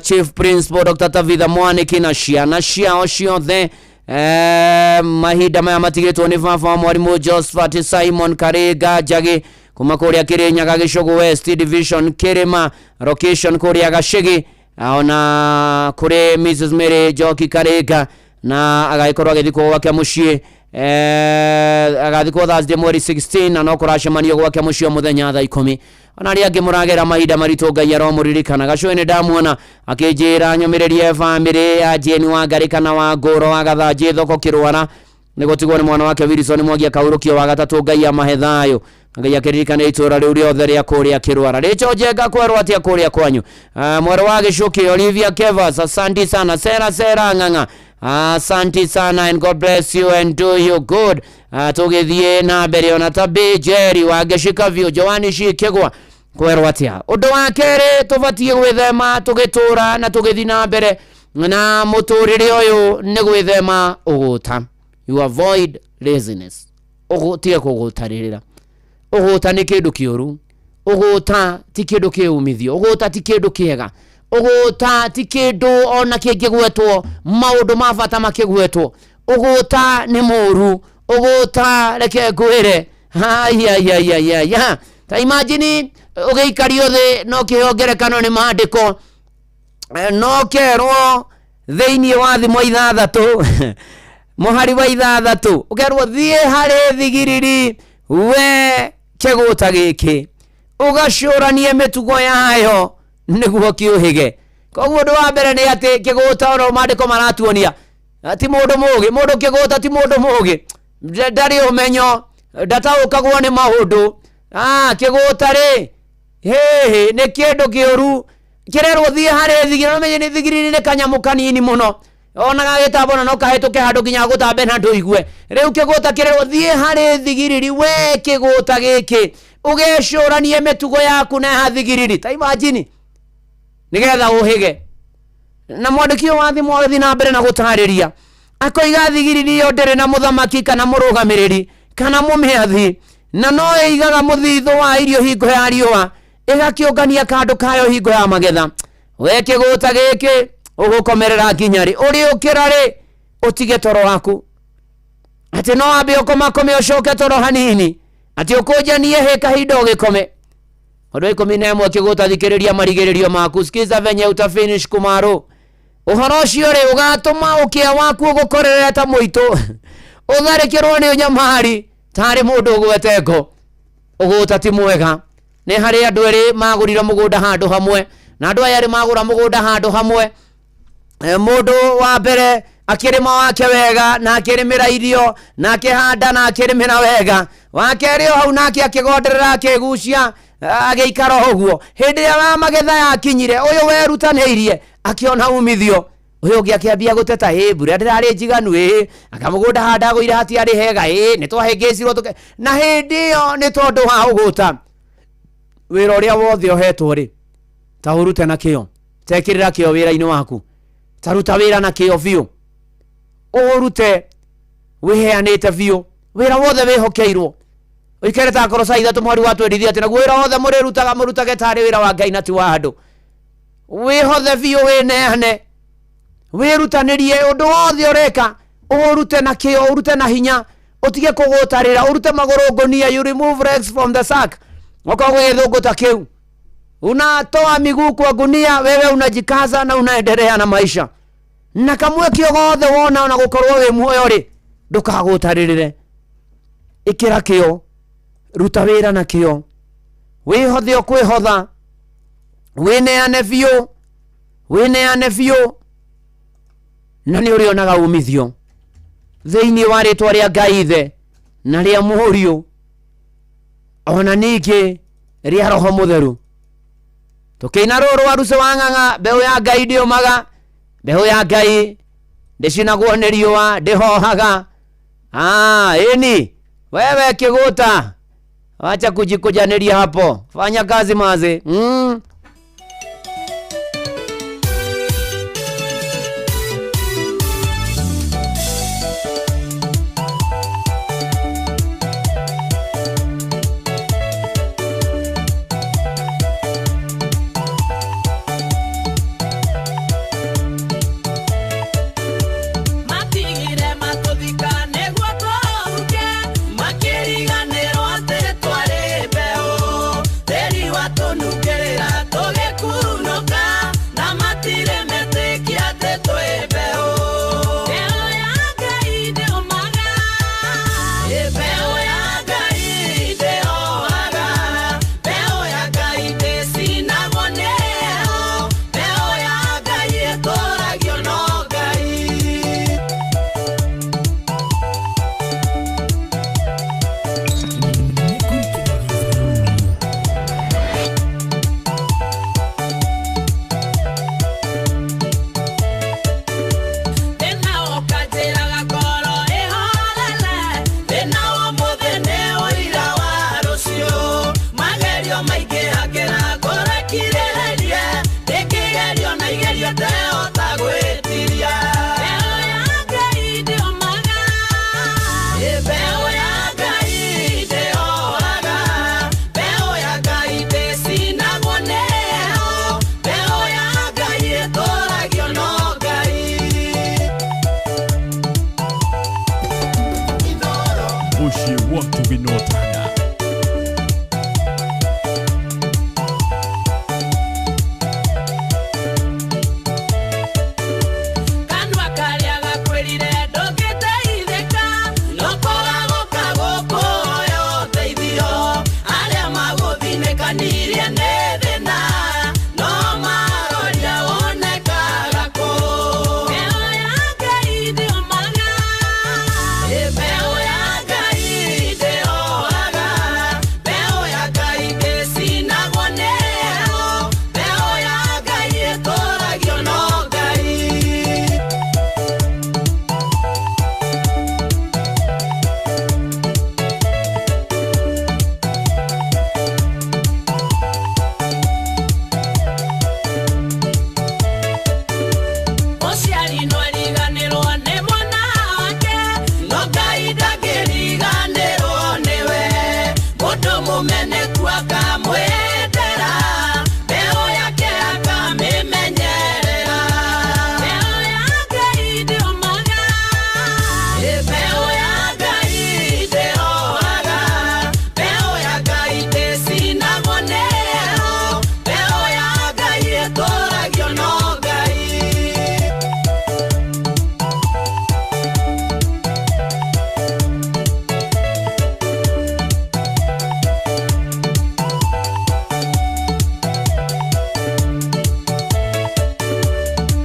Chief Principal Dr. Tavitha Mwaniki na ciana ciao ciothe. Mahinda maya matigĩtwo nĩ baba wa mwarimũ Josephat Simon Karinga Njagi kuma kũrĩa Kĩrĩnyaga Gĩcũgũ West Division Kĩrĩma location kũrĩa Gacĩgĩ, ona kũrĩ Mrs Mary Njoki Karinga, na agagĩkorwo agĩthikwo gwake mũciĩ, agathikwo Thursday mweri 16, na no kũracemanio gwake mũciĩ o mũthenya thaa 10. Ona arĩa angĩ mũragera mahinda maritũ, Ngai aromũririkana. Gacũĩ nĩ ndamuona akĩnjĩra nyũmĩrĩrie bamĩrĩ ya Jane Wangari kana wa Ngũro wa Gathanjĩ thoko Kĩrwara nĩ gũtigwo nĩ mwana wake Wilson Mwangi akaurũkio wa gatatũ. Ngai amahe thayũ, Ngai akĩririkana itũra rĩu rĩothe rĩa kũrĩa Kĩrwara. Rachel Njenga, kwerwo atĩa kũrĩa kwanyu? Mwerũ wa Gĩcũkĩ Olivia Kevas, asanti sana. Sera Sera Ng'ang'a, asanti sana and God bless you and do you good. Tũgĩthiĩ na mbere ona Tabi Jerry wa Ngĩcika View, Joani Cikĩgwa, kwerwo atĩa? Ũndũ wa kerĩ tũbatiĩ gwĩthema tũgĩtũra na tũgĩthiĩ na mbere Na mũtũrĩre ũyũ nĩ gwĩthema ũgũta. You avoid laziness. Ũgũtige kũgũtarĩrĩra. Ũgũta nĩ kĩndũ kĩũru. Ũgũta ti kĩndũ kĩ umithio. Ũgũta ti kĩndũ kĩega. Ũgũta ti kĩndũ ona kĩngĩgwetwo maũndũ ma bata makĩgwetwo. Ũgũta nĩ mũru. Ũgũta reke ngwĩre. Haiya. Ta imagine ũgĩikario thĩ no kĩheo ngerekano nĩ maandĩko no kerwo thĩinĩ wa thimo 6 mũhari wa 6 ũkerwo thiĩ harĩ thigiriri we kĩgũta gĩkĩ ũgacũranie mĩtugo yayo nĩguo kĩũhĩge. Koguo ũndũ wa mbere nĩ atĩ kĩgũta ona maandĩko maratuonia ti mũndũ mũũgĩ. Mũndũ kĩgũta ti mũndũ mũũgĩ, ndarĩ ũmenyo, ndataũkagwo nĩ maũndũ. Kĩgũta rĩ hĩhĩ nĩ kĩndũ kĩũru kĩrerwo thiĩ harĩ thigiriri. Ũmenye nĩ thigiriri nĩ kanyamũ kanini mũno ona gagĩtambwo na no kahĩtũke handũ nginya gũtambe na ndũigue. Rĩu kĩgũta kĩrerwo thiĩ harĩ thigiriri we kĩgũta gĩkĩ ũgecũranie mĩtugo yaku na ya thigiriri. Ta imagine nĩgetha ũhĩge. Na mwandĩki ũyũ wa thimo agĩthiĩ na mbere na gũtarĩria akoiga thigiriri ĩyo ndĩrĩ na mũthamaki kana mũrũgamĩrĩri kana mũmĩathi, na no ĩigaga mũthithũ wa irio hingo ya riũa ĩgakĩũngania kandũ kayo hingo ya magetha. We kĩgũta gĩkĩ ũgũkomerera nginya rĩ? Ũrĩũkĩra rĩ ũtige toro waku? Atĩ no wambe ũkomakome ũcoke toro hanini, atĩ ũkũnjanie hĩ kahinda ũgĩkome. Ũndũ wa 11 kĩgũta thikĩrĩria marigĩrĩrio maku. Sikiza venye utafinish kumaro. Ũhoro ũcio rĩ ũgatũma ũkĩa waku ũgũkorerere ta mũitũ ũtharĩkĩrwo nĩ ũnyamari tarĩ mũndũ ũgwete ngo. Ũgũta ti mwega. Nĩ harĩ andũ erĩ magũrire mũgũnda handũ hamwe, na andũ aya erĩ magũra mũgũnda handũ hamwe, mũndũ wa mbere akĩrĩma wake wega na akĩrĩmĩra irio na akĩhanda na akĩrĩmĩra wega. Wa kerĩ o hau nake akĩgonderera akĩgucia agĩikara ũguo. Hĩndĩ ĩrĩa magetha yakinyire ũyũ werutanĩirie akĩona umithio, ũyũ ũngĩ akĩambia gũteta, ĩ mbura ndĩrarĩ njiganu, ĩ anga mũgũnda handagũire hatiarĩ hega, ĩ nĩ twahĩngĩcirwo. Na hĩndĩ ĩyo nĩ tondũ wa ũgũta. Wĩra ũrĩa wothe ũhetwo rĩ ta ũrute na kĩo, tekĩrĩra kĩo wĩra-inĩ waku, ta ruta wĩra na kĩo biũ, ũrute wĩheanĩte biũ wĩra wothe wĩhokeirwo. Ũikare ta Kolosai 3 mweri wa 23 atĩ naguo wĩra wothe mũrĩrutaga mũrutage tarĩ wĩra wa Ngai na ti wa andũ. Wĩhothe biũ, wĩneane, wĩrutanĩrie ũndũ wothe ũreka ũrute na kĩo, ũrute na hinya, ũtige kũgũtarĩra, ũrute magũrũ ngũnia. You remove legs from the sack. Okorwo gwĩ gĩthũngũ ta kĩu, unatoa miguu kwa gunia, wewe unajikaza na unaendelea na maisha. Na kamweke o gothe wona ona gũkorwo wĩ muoyo rĩ ndũkagũtarĩrĩre. Ĩkĩra kĩo, ruta wĩra na kĩo, wĩhothe ũkwĩhotha, wĩneane biũ, wĩneane biũ, na nĩ ũrĩonaga umithio thĩinĩ wa rĩtwa rĩa Ngai Ithe na rĩa Mũriũ ona ningĩ rĩa Roho Mũtheru. Tũkĩina rũrũ rwa Rucũ wa Ng'ang'a, mbeũ ya Ngai ndĩũmaga, mbeũ ya Ngai ndĩcinagwo nĩ riũa, ndĩhohaga. Ĩni wewe kĩgũta, wacha kujikujanĩria hapo, fanya kazi maze. Matigire matũthika nĩguo tũhuke, makĩriganĩrwo atĩ twarĩ mbeũ, tĩri watũnungĩrĩra. wĩna ũtana. Kanua karĩa gakwĩrire ndũngĩteithĩka, no kwaga gũka gũkũhoya ũteithio. Arĩa magũthinĩkanirie nĩ thĩna, no maroria wonekaga kũ. Mbeũ ya Ngai ndĩũmaga, mbeũ ya Ngai ndĩohaga, mbeũ ya Ngai ndĩcinagwo nĩ heho, mbeũ ya Ngai ĩtũragio no Ngai. Mũciari no ariganĩrwo nĩ mwana wake, no Ngai ndangĩriganĩrwo nĩwe. Mũndũ mũmeneku akamwendera, mbeũ yake akamĩmenyerera. Mbeũ ya Ngai ndĩũmaga, mbeũ ya Ngai ndĩohaga, mbeũ ya Ngai ndĩcinagwo nĩ heho, mbeũ ya Ngai ĩtũragio no Ngai.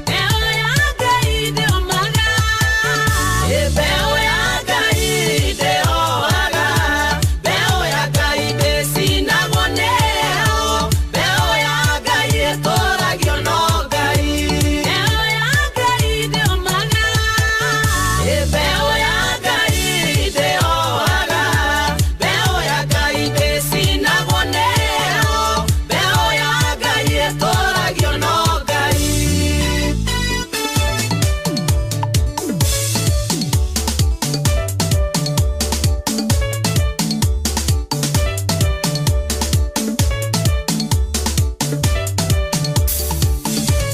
Mbeũ ya Ngai ndĩũmaga, mbeũ ya Ngai ndĩohaga, mbeũ ya Ngai ndĩcinagwo nĩ heho, mbeũ ya Ngai ĩtũragio no Ngai. Mbeũ ya Ngai ndĩũmaga, mbeũ ya Ngai ndĩohaga, mbeũ ya Ngai ndĩcinagwo nĩ heho, mbeũ ya Ngai ĩtũragio no Ngai.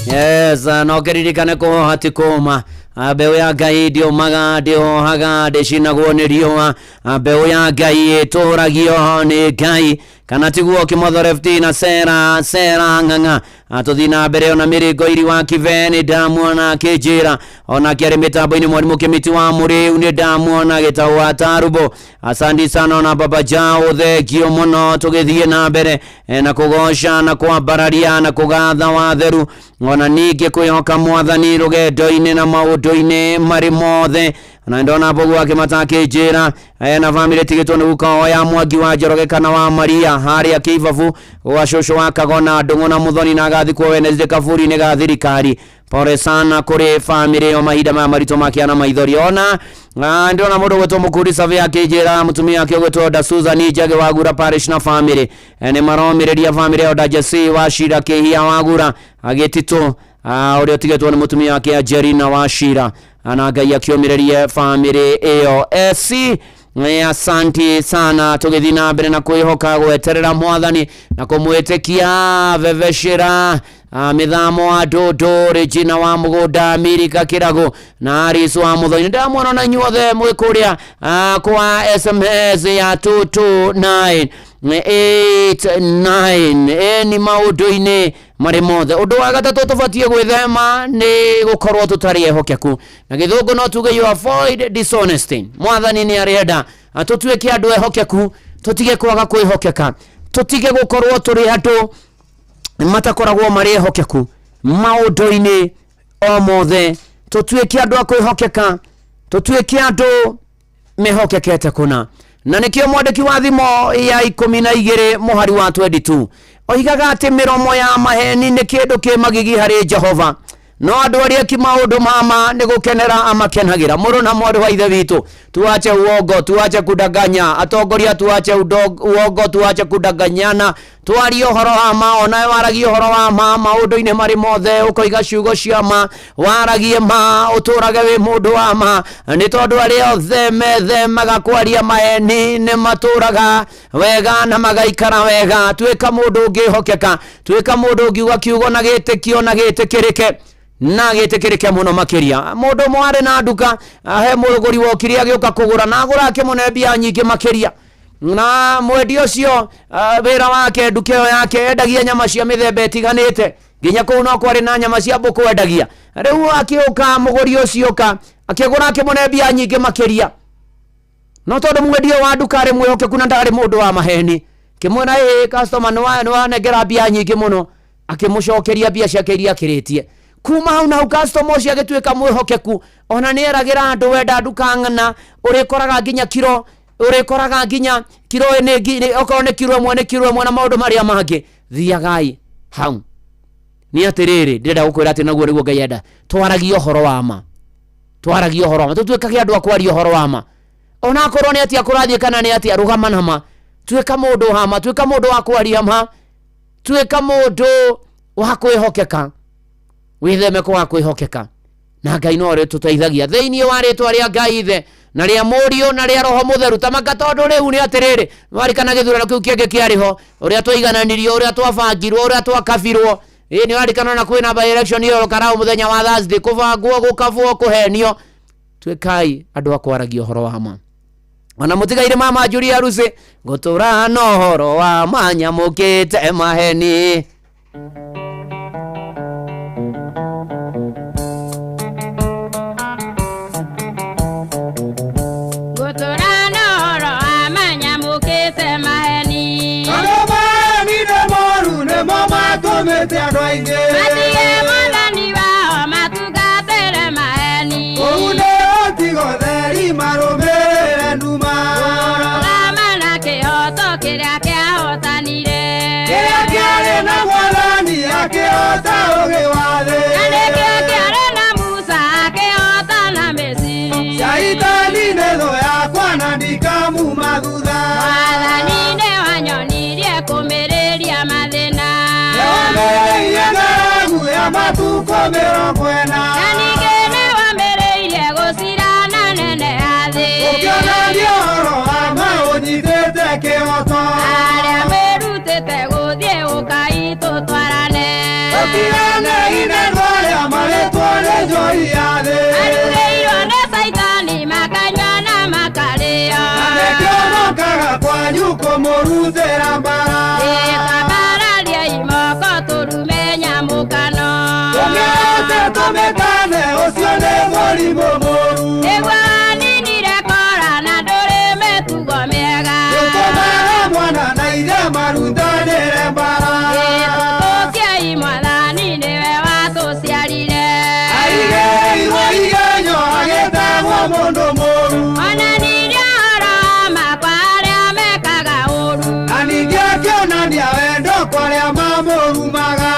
Yes, no kĩririkane kũhoha ti kũma. Mbeũ ya Ngai ndĩũmaga, ndĩhohaga, ndĩcinagwo nĩ riũa. Mbeũ ya Ngai ĩtũragio nĩ Ngai, kana tiguo Kĩmotho Lefty na Sera Sera Ng'ang'a. Tũthiĩ na mbere ona Mĩrĩngo Iri wa Kibe nĩ ndamuona akĩnjĩra, onake arĩ mĩtambo-inĩ. Mwarimũ Kĩmiti wa Mũrĩu nĩ ndamuona gĩtaũ wa Tarubo. Asante sana ona Baba Jao, thengio mũno. Tũgĩthiĩ na mbere na kũgoca na kwambararia na kũgatha watheru, ona ningĩ kwĩhoka mwathani rũgendo-inĩ na maũndũ-inĩ marĩ mothe. Na ndona mbogu akĩmata akĩnjĩra na bamĩrĩ tigĩtwo nĩ guka ya Mwangi wa Njoroge kana wa Maria harĩa Kĩibabu gwa cũcũ wa Kagona Ndũng'ũ na Mũthoni, na agathikwo Wednesday kaburi-inĩ ga thirikari. Pole sana kũrĩ bamĩrĩ ĩyo mahinda maya maritũ makĩana maithori. Ona ndĩrona mũndũ ũgwĩtwo Mũkundi Survey akĩnjĩra mũtumia wake ũgwĩtwo Nda Susan Njage wa Gura Parish na bamĩrĩ nĩ maromĩrĩria bamĩrĩ ĩyo Nda Jesse wa Shira Kĩhia wa Gura agĩtitũ ũrĩa ũtigĩtwo nĩ mũtumia wake Angelina wa Shira, na Ngai akĩũmĩrĩrie bamĩrĩ ĩyo. SC asanti sana. Tũgĩthiĩ na mbere na kwĩhoka gweterera mwathani na kũmwĩtĩkia vevecĩra mĩthamo wa ndũndũ Regina wa mũgũnda Mirika Kĩrago na Aris wa Mũthoni, ndĩramuona na inyuothe mwĩ kũrĩa kwa SMS ya 22989. Ĩ ni maũndũ-inĩ marĩ mothe, ũndũ wa gatatũ tũbatiĩ gwĩthema nĩ gũkorwo tũtarĩ ehokeku. Na gĩthũngũ no tuge you avoid dishonesty. Mwathani nĩ arenda tũtuĩke andũ ehokeku, tũtige kwaga kwĩhokeka, tũtige gũkorwo tũrĩ andũ matakoragwo marĩ ehokeku maũndũ-inĩ o mothe. Tũtuĩke andũ a kwĩhokeka, tũtuĩke andũ mehokekete kũna. Na nĩkĩo mwandĩki wa Thimo ya 12 mũhari wa 22 oigaga atĩ mĩromo ya maheni nĩ kĩndũ kĩ magigi harĩ Jehova, no andũ arĩa eki maũndũ mama nĩ gũkenera amakenagĩra. Mũrũ na mwarĩ wa ithe witũ, tuache uongo, tuache kudanganya. Atongoria, tuache uongo, tuache kudanganyana, twarie ũhoro wa ma. Onawe waragie ũhoro wa ma maũndũ-inĩ marĩ mothe, ũkoiga ciugo cia ma, waragie ma, ũtũrage wĩ mũndũ wa ma, nĩ tondũ arĩa othe methemaga kwaria maheni nĩ matũraga wega na magaikara wega. Tuĩka mũndũ ũngĩhokeka, tuĩka mũndũ ũngiuga kiugo na gĩtĩkio na gĩtĩkĩrĩke na gĩtĩkĩrĩke mũno makĩria. Mũndũ ũmwe arĩ na nduka, he mũgũri wokire agĩũka kũgũra, na agũra akĩmũne mbia nyingĩ makĩria. Na mwendia ũcio wĩra wake, nduka ĩyo yake endagia nyama cia mĩthemba ĩtiganĩte, nginya kũu no kwarĩ na nyama cia mbũkũ endagia. Rĩu akĩũka mũgũri ũcio ũka akĩgũra, akĩmũne mbia nyingĩ makĩria, no tondũ mwendia wa nduka arĩ mwĩhokeku na ndarĩ mũndũ wa maheni, kĩmwĩra ĩ customer nĩwanengera mbia nyingĩ mũno, akĩmũcokeria mbia ciake iria akĩrĩtie. Kuma hau na hau customer ũcio agĩtuĩka mwĩhokeku, ona nĩ eragĩra andũ wenda nduka ng'ana ũrĩkoraga nginya kiro, ũrĩkoraga nginya kiro nĩ okorwo nĩ kiro ĩmwe nĩ kiro ĩmwe na maũndũ marĩa mangĩ. Thiagai hau. Nĩ atĩrĩrĩ, ndĩrenda gũkwĩra atĩ naguo nĩguo Ngai enda twaragie ũhoro wa ma, twaragie ũhoro wa ma, tũtuĩkage andũ a kwaria ũhoro wa ma, ona akorwo nĩ atĩa kũrathiĩ kana nĩ atĩa, rũgama na ma, tuĩka mũndũ wa ma, tuĩka mũndũ wa kwaria ma, tuĩka mũndũ wa kwĩhokeka, wĩtheme kwaga kwĩhokeka, na Ngai no arĩtũteithagia thĩinĩ wa rĩtwa rĩa Ngai Ithe na rĩa Mũriũ na rĩa Roho Mũtheru. Tamaka tondũ rĩu nĩ atĩrĩrĩ, nĩwarikana gĩthurano kĩu kĩngĩ kĩarĩ ho, ũrĩa twaigananirio, ũrĩa twabangirwo, ũrĩa twakabirwo. Ĩ nĩwarikana na kwĩna by election ĩyo Karau mũthenya wa Thursday, kũbangwo, gũkabwo, kũhenio. Tuĩkai andũ a kwaragia ũhoro wa ma. Ona mũtigaire mama Julia Rusi, ngũtũra na ũhoro wa ma nyamũkĩte maheni. Ngũtũra na ũhoro wa ma nyamũkĩte maheni. Andũ maheni nĩ moru, nĩmo matũmĩte andũ aingĩ matige mwathani wao matungatĩre maheni. Kũu nĩ ũtigo theri marũmĩrĩre nduma. Kũrũgama na kĩhoto kĩrĩa kĩahotanire, kĩrĩa kĩarĩ na mwathani akĩhota ũgĩ wa thĩ, na nĩkĩo kĩarĩ na Musa akĩhota na Misiri. Shaitani nĩ thũ yakwa na ndikamuma thutha. Mwathani nĩwanyonirie kũmĩrĩria mathĩna, nĩwamĩrĩirie ng'aragu ya matukũ 40, na ningĩ nĩwamĩrĩirie gũcirana nene ya thĩ, ũkĩonania ũhoro wa ma ũnyitĩte kĩhoto. Arĩa merutĩte gũthiĩ ũkai tũtwarane, Tũtiganei na andũ arĩa marĩtwo nĩ njohi ya thĩ, marugĩirwo nĩ Caitani makanyua na makarĩo, na nĩkĩo mokaga kwanyu kũmũrutĩra mbara. Ĩtwambararia imoko tũrume nyamũkano, Tũmĩote tũmĩkane ũcio nĩ mũrimũ mũru, nĩguo waninire kora na ndũrĩ mĩtugo mĩega, ũtũmaga mwana na ithe marutanĩre mbara. Ĩtũtũkiei mwathani nĩwe watũciarire, Aigĩirwo igenyo agĩtagwo mũndũ mũru, onanirie ũhoro wa ma kwa arĩa mekaga ũũru, na ningĩ akĩonania wendo kwa arĩa mamũrumaga.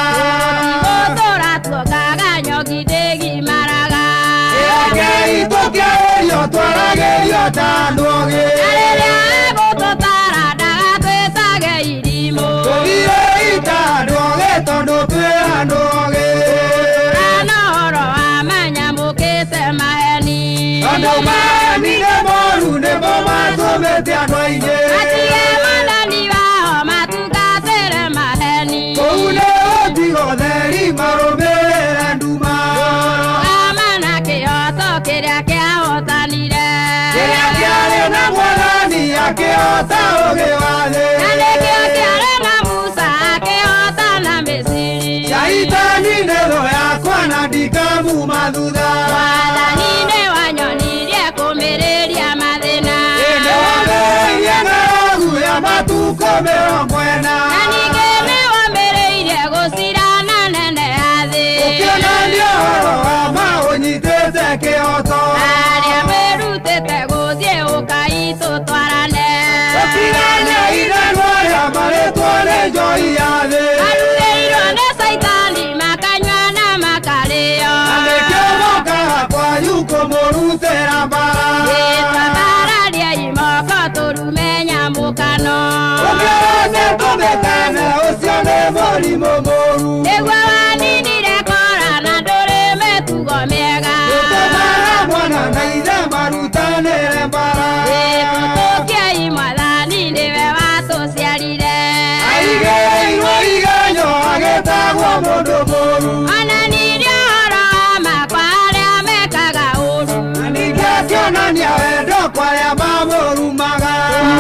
Gũtũra tuongaga nyogi ndĩgimaraga, Rekei tũkĩarĩrio twaragĩrio ta andũ ogĩ, na rĩrĩa egũtũtara ndagatwĩtage irimũ. Tũthiĩi ta andũ ogĩ tondũ twĩ andũ ogĩ. Tũra na ũhoro wa ma nyamũkĩte maheni, Tondũ maheni nĩ moru, nĩmo matũmĩte andũ aingĩ matige mwathani wao matungatĩre maheni. Kũu nĩ ũtigo theri marũmĩrĩre nduma, Kũrũgama na kĩhoto kĩrĩa kĩahotanire, kĩrĩa kĩarĩ na mwathani akĩhota ũgĩ wa thĩ, na nĩkĩo kĩarĩ na Musa akĩhota na Misiri. Shaitani nĩ thũ yakwa na ndikamuma thutha. Mwathani nĩwanyonirie kũmĩrĩria mathĩna, Nĩwamĩrĩirie ng'aragu ya matukũ 40, na ningĩ nĩwamĩrĩirie gũcirana nene ya thĩ, ũkĩonania ũhoro wa ma ũnyitĩte kĩhoto. Arĩa merutĩte gũthiĩ ũkai tũtwarane, Tũtiganei na andũ arĩa marĩtwo nĩ njohi ya thĩ, marugĩirwo nĩ Caitani makanyua na makarĩo, na nĩkĩo mokaga kwanyu kũmũrutĩra mbara. Ĩtwambararia imoko tũrume nyamũkano, Ũkĩote tũmĩkane ũcio nĩ mũrimũ mũru, nĩguo waninire kora na ndũrĩ mĩtugo mĩega, ũtũmaga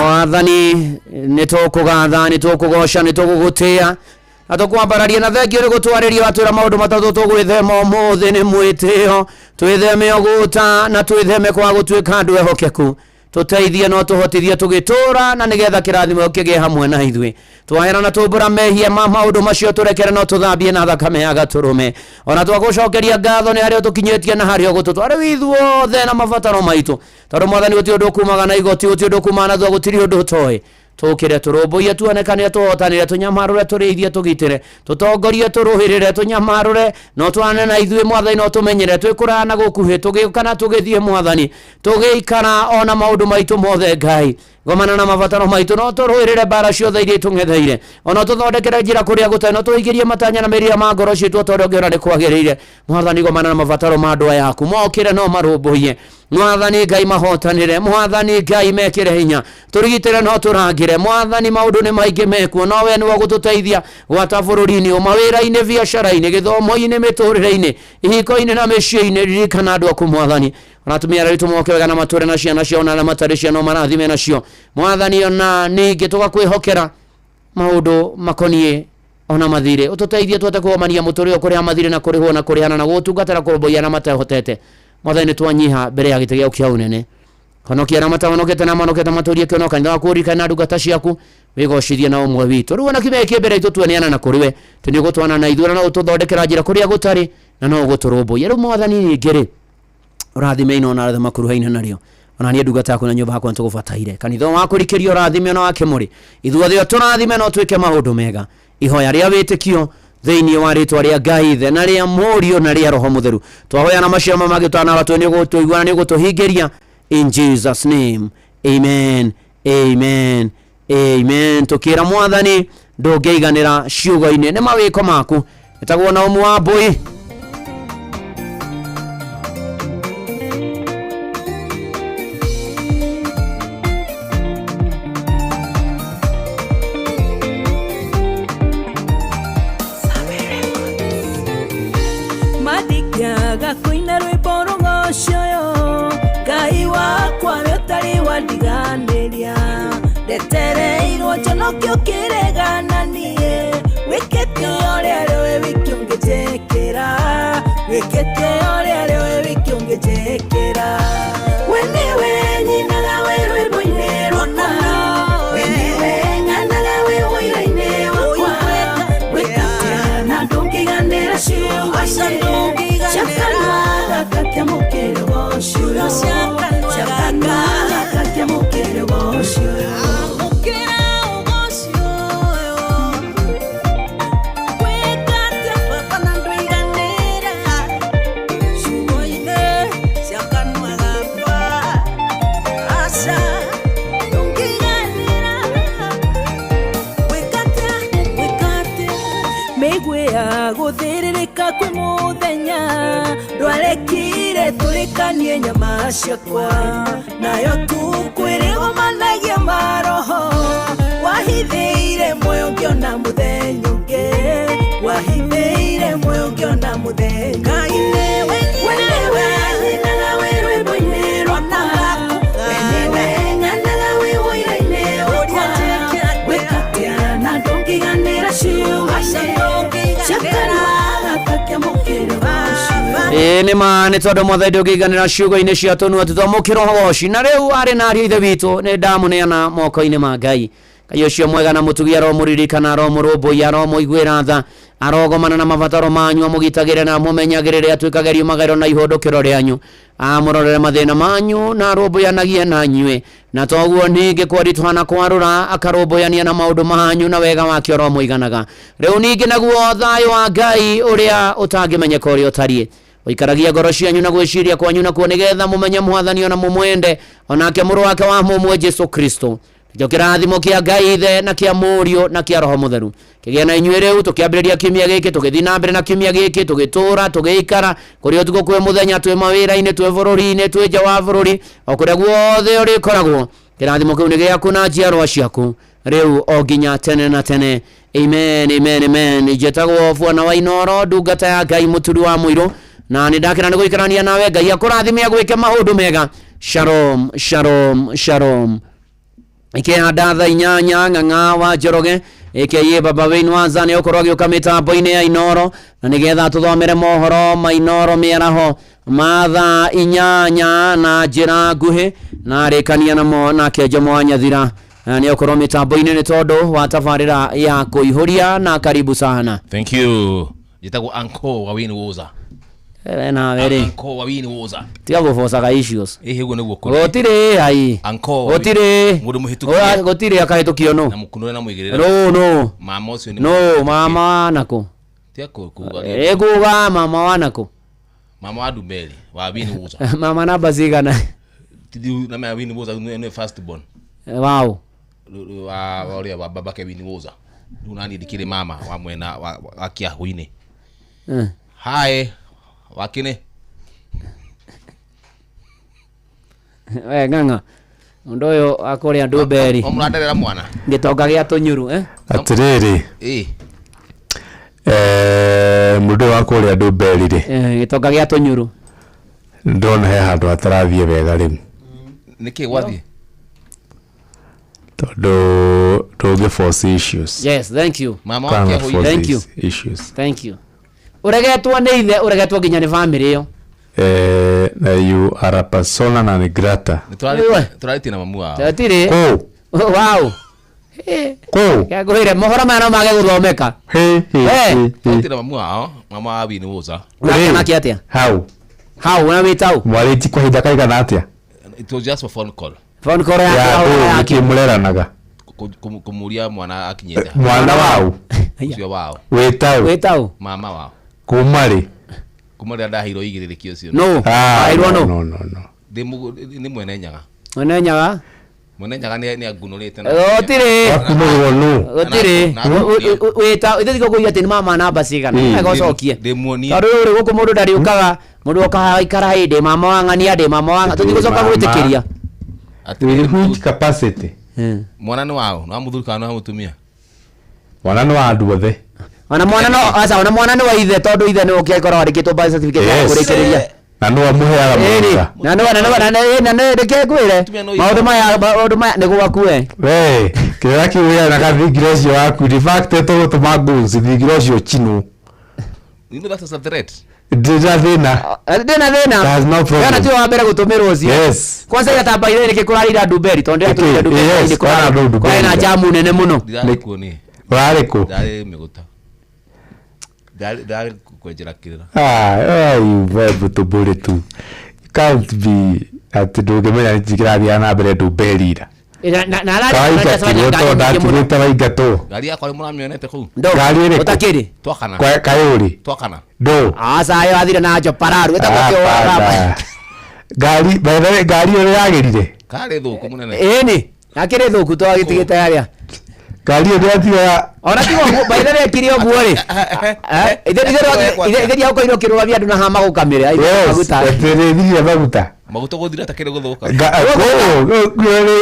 Mwathani, nĩ tũkũgatha, nĩ tũkũgoca, nĩ tũgũgũtĩa na tũkwambararia, na thengio nĩ gũtwarĩria. Watwĩra maũndũ matatũ tũgwĩthema ũmũthĩ nĩ mwĩtĩo, twĩtheme ũgũta, na twĩtheme kwaga gũtuĩka andũ ehokeku. Tũteithie no tũhotithie tũgĩtũra, na nĩgetha kĩrathimo kĩgĩe hamwe na ithuĩ. Twahera na tũmbũra mehia ma maũndũ macio, tũrekere no tũthambie na thakame ya gatũrũme. Ona twagũcokeria ngatho nĩ harĩa ũtũkinyĩtie na harĩa ũgũtũtwara. Rĩu ithuothe na mabataro maitũ, tondũ Mwathani, gũtirĩ ũndũ ũkumaga na igoti, gũtirĩ ũndũ ũkumaga na thutha, gũtirĩ ũndũ ũtoĩ. Tũkĩre, tũrũmbũiye, tuonekane, tũhotanĩre, tũnyamarũre, tũrĩithie, tũgitĩre, tũtongorie, tũrũhĩrĩre, tũnyamarũre, no twane na ithuĩ. Mwathani, no tũmenyere twĩ kũraya na gũkuhĩ, tũgĩũka na tũgĩthiĩ. Mwathani, tũgĩikara ona maũndũ maitũ mothe, Ngai, gomana na mabataro maitũ, no tũrũĩrĩre mbara ciothe iria itũng'etheire, ona tũthondekere njĩra kũrĩa gũtarĩ, no tũhingĩrie matanya na mĩrira ma ngoro citũ o ta ũrĩa ũngĩona nĩ kwagĩrĩire. Mwathani, gomana na mabataro ma andũ aya aku, mokĩre no marũmbũiye. Mwathani Ngai, mahotanĩre. Mwathani Ngai, mekĩre hinya, tũrigitĩre no tũrangĩre. Mwathani, maũndũ nĩ maingĩ mekuo, no we nĩwe ũgũtũteithia gwata bũrũri-inĩ, mawĩra-inĩ, biacara-inĩ, gĩthomo-inĩ, mĩtũrĩre-inĩ, ihiko-inĩ na mĩciĩ-inĩ. Ririkana andũ aku, Mwathani, ona atumia arĩa aritũ moke wega na matũre na ciana ciao, na arĩa matarĩ ciana ũmarathime nacio. Mwathani, ona ningĩ tũgakwĩhokera maũndũ makoniĩ ona mathirĩ, ũtũteithie tũhote kũgomania mũtũrĩre kũrĩha mathirĩ na kũrĩhwo na kũrĩhana na gũgũtungatĩra, kũrũmbũiya na matehotete. Mwathani, nĩ twanyiha mbere ya gĩtĩ gĩaku kĩa ũnene. Honokia arĩa matahonokete na mahonokete, matũrie kĩono kanitha waku, ũririkane na ndungata ciaku, wĩgocithie na ũmwe witũ. Rĩu ona kiumia gĩkĩ mbere itũ, tuoneana na kũrĩ we tĩ nĩ ũgũtwana na ithuĩ, na no ũtũthondekera njĩra kũrĩa gũtarĩ, na no ũgũtũrũmbũiya. Rĩu Mwathani, ningĩ rĩ, ũrathime ino ona arĩa makuruhaine narĩo, ona niĩ ndungata yaku na nyũmba yakwa nĩtũgũbataire. Kanitha wa kũrikĩria ũrathime, ona wa kĩmũrĩ, ithuothe ũtũrathime no twĩke maũndũ mega. Ihoya rĩa wĩtĩkio thĩinĩ wa rĩtwa rĩa Ngai Ithe na rĩa Mũriũ na rĩa Roho Mũtheru twahoya, na macio mamwe mangĩ twanara twĩ nĩ ũgũtũigua na nĩ ũgũtũhingĩria. In Jesus name, amen, amen, amen. Tũkĩra Mwathani, ndũngĩiganĩra ciugo-inĩ nĩ mawĩko maku. Ĩtagwo Naumu wa Mbũi. Mandingĩaga kũina rwĩmbo rũgocoyo Ngai wakwa, we ũtarĩ wandiganĩria. Ndetereirwo njonokio kĩregana niĩ, wĩkĩte ũrĩa rĩwe wiki ũngĩnjĩkĩra, wĩkĩte ũrĩa rĩwe wiki ũngĩnjĩkĩra. We nĩwe nyinaga wĩ rwĩmbo-inĩ rwakwa, we nĩwe ng'anaga wĩ ũira-inĩ wakwa. Wĩkatĩa na ndũngĩganĩra ciugo-inĩ cia kanua gaka kĩamũkĩre ũgoci ũyũ, cia kanua gaka kĩamũkĩre ũgoci ũyũ. Amũkĩra ũgoci ũyũ. Wĩkate baba na ndũiganĩra ciugo-inĩ cia kanua gakwa, aca ndũngĩiganĩra. Wĩkate, wĩkate. Mĩigua ya gũthĩrĩrĩka kwĩ mũthenya ndwarekire tũrĩkanie nyama ciakwa, nayo tukwĩrĩgomanagia maroho. Wahithĩire muoyo ngĩona mũthenya ũngĩ, wahithĩire muoyo ngĩona mũthenya. Ngai nĩwe. We nĩwe nyinaga wĩ rwĩmbo-inĩ rwakwa, we nĩwe ng'anaga wĩ ũira-inĩ wakwa. Wĩkatĩa na ndũngĩganĩra ciugo-inĩ cia kanua gaka kĩamũkĩre ũgoci. Ĩĩ nĩ ma, nĩ tondũ Mwathani, ndũngĩiganĩra ciugo-inĩ cia tũnua tũtwamũkĩra ũgoci. Na rĩu arĩ na ariũ ithe witũ, nĩ ndamũneana moko-inĩ ma Ngai. Ngai ũcio mwega na mũtugi aromũririkana, aromũrũmbũiya, aromũiguĩra tha, arogomana na mabataro manyu, amũgitagĩre na amũmenyagĩrĩre, atuĩkage riumagĩro na ihũndũkĩro rĩanyu, amũrorere mathĩna manyu na arũmbũyanagie na inyuĩ. Na toguo ningĩ kwaritũha na kwarũra, akarũmbũyania na maũndũ manyu, na wega wake oromũiganaga. Rĩu ningĩ naguo thayũ wa Ngai ũrĩa ũtangĩmenyeka ũrĩa ũtariĩ ũikaragia ngoro cianyu na gwĩciria kwanyu nakuo, nĩgetha mũmenye Mwathani ona mũmwende, onake mũrũ wake wa mũmwe Jesu Kristo. Nakĩo kĩrathimo kĩa Ngai Ithe na kĩa Mũriũ na kĩa Roho Mũtheru kĩgĩe na inyuĩ rĩu, tũkĩambĩrĩria kiumia gĩkĩ, tũgĩthiĩ na mbere na kiumia gĩkĩ, tũgĩtũũra tũgĩikara kũrĩ ũtukũ kwĩ mũthenya, twĩ mawĩra-inĩ, twĩ bũrũri-inĩ, twĩ nja wa bũrũri, o kũrĩa guothe ũrĩkoragwo. Kĩrathimo kĩu nĩ gĩaku na njiarwa ciaku rĩu o nginya tene na tene. Amen, amen, amen. Njĩtagwo Bwana wa Inoro, ndungata ya Ngai, mũturi wa mũirũ, na nĩ ndakena nĩ gũikarania nawe. Ngai akũrathime, agwĩke maũndũ mega. Shalom, shalom, shalom. Ikĩhanda thaa 8 Ng'ang'a wa Njoroge aka Baba Wayne Wanza nĩ ũkorwo agĩũka mĩtambo-inĩ ya Inoro na nĩgetha tũthomere mohoro ma Inoro mĩaraho ma thaa 8 na njĩra nguhĩ na arĩkania namo nake Jomo wa Nyathira nĩ ũkorwo mĩtambo-inĩ nĩ tondũ wa tabarĩra ya kũihũria na karibu sana. Thank you. Njĩtagwo Uncle wa Wayne Woza. We nawe rĩ. Uncle wa Wayne Woza. Tiga gũbocaga issues. Ĩhĩ ũguo nĩguo kũrĩ. Gũtirĩ ai. Uncle wa Gũtirĩ. Mũndũ mũhĩtũkie. Gũtirĩ akahĩtũkio nũ. Na mũkunũre na mũigĩrĩre. No no. Mama ũcio nĩ No mama wanakũ. Tiga kuga. Ĩkuga mama wanakũ. Mama wa Dumbeli wa Wayne Woza. Mama namba cigana. Ti na Wayne Woza nĩ first born. Wow. Wa ũrĩa wa babake Wayne Woza. Rĩu nani ndikĩrĩ mama wa mwena wa Kĩahũ-inĩ. Hi. Wakine. We Ng'ang'a. Ũndũ ũyũ wa kũrĩa Ndumberi. O mũranderera mwana. Gĩtonga gĩa tũnyuru eh? Atĩrĩrĩ. Ĩ. Mũndũ wa kũrĩa Ndumberi rĩ. Gĩtonga gĩa tũnyuru. Ndona he handũ hatarathiĩ wega rĩu. Nĩkĩ gwathiĩ? Tondũ ndũngĩ force issues. Yes, thank you. Mama wa Kĩahũ-inĩ. Thank you. Issues. Thank you. Ũregetwo nĩ ithe, ũregetwo nginya nĩ family ĩyo. Na you are a persona non grata. Tũrarĩtie na mamu wao. Tũtirĩ. Kũ? Wow. Kũ? Ngwĩre mohoro maya no mage gũthomeka. Tũrarĩtie na mamu wao, mama wa Wayne Woza. Ũrake atĩa? Hau. Hau na wĩtau. Mwarĩtie kwa ihinda kaigana atĩa? It was just a phone call. Phone call ya nĩkĩ mũreranaga? Kũmũria mwana akinyĩte. Mwana wao. Ũcio wao. Wĩtau. Wĩtau. Mama wao. Kuma rĩ? Kuma rĩrĩa ndaheirwo igĩrĩrĩki ũcio. No. Aheirwo no. No no no. Nĩ Mwene Nyaga. Mwene Nyaga. Mwene Nyaga nĩ angunũrĩte na. Gũtirĩ. Wakunũrwo nũ? Gũtirĩ. Wĩta ithe thikũ atĩ nĩ mama namba cigana. Ĩgocokie. Ndĩmuonie. Tondũ rĩu gũkũ mũndũ ndarĩũkaga mũndũ okaga aikara hĩndĩ mama wa ng'ania ndĩ mama wa tũtigũcoka gwĩtĩkĩria. With which capacity? Mwana nĩ wao, nĩ wa mũthuri kana nĩ wa mũtumia? Mwana nĩ wa andũ othe. Ona mwana no aca ona mwana nĩ wa ithe tondũ ithe nĩ ũkĩkorwo andĩkĩtwo birth certificate ya kũrĩkĩrĩria. Na no amũheaga maguta. Na no na na na na reke ngwĩre maũndũ maya maũndũ maya nĩ gwaku we. We kĩrĩa kĩũyanaga thingira ũcio waku in fact tũgũtũma goons thingira ũcio chinũ. You know that's a threat. Ndĩna thĩna. Ndĩna thĩna. There's no problem. Kana tiwe wa mbere gũtũmĩrwo ũcio. Yes. Kwanza ira ire nĩkĩ kũrarira Ndumberi tondũ ndĩratũmĩra Ndumberi Yes, nĩ kũrarĩ Ndumberi. kũrarĩ na jamu nene mũno. Ndirarĩ kuo niĩ. Ũrarĩ kũ? Ndarĩ mĩgũta. Ndarĩ kwenjera kĩrĩra. Ah, you verb tũmbũrĩ tu. You can't be atĩ ndũngĩmenya nĩkĩ kĩrathiĩ na mbere Ndumberi ira. Na ararĩ Kawaingatirwo tondũ ndatigĩte waingatwo. Ngari yakwa nĩ mũramĩonete kũu? Ngari ĩrĩkũ? Ũtakĩrĩ. Twakana. Kaĩ ũrĩ? Twakana. Ndũ? Aca ĩyo athire na Njopararu ĩtagwo kĩo. Ngari by the way ngari ĩyo yagĩrire. Karĩ thũku mũnene. Ĩni. Akĩrĩ thũku twagĩtigĩte harĩa. Ngari ĩyo ndĩratiga. Ona tiga ũguo by the way ekire ũguo rĩ. Ithe ndiakorirwo kĩrũgamia andũ na ha magũkamĩre. Maguta. Ĩthirire maguta. Maguta gũthira takĩrĩ gũthũka.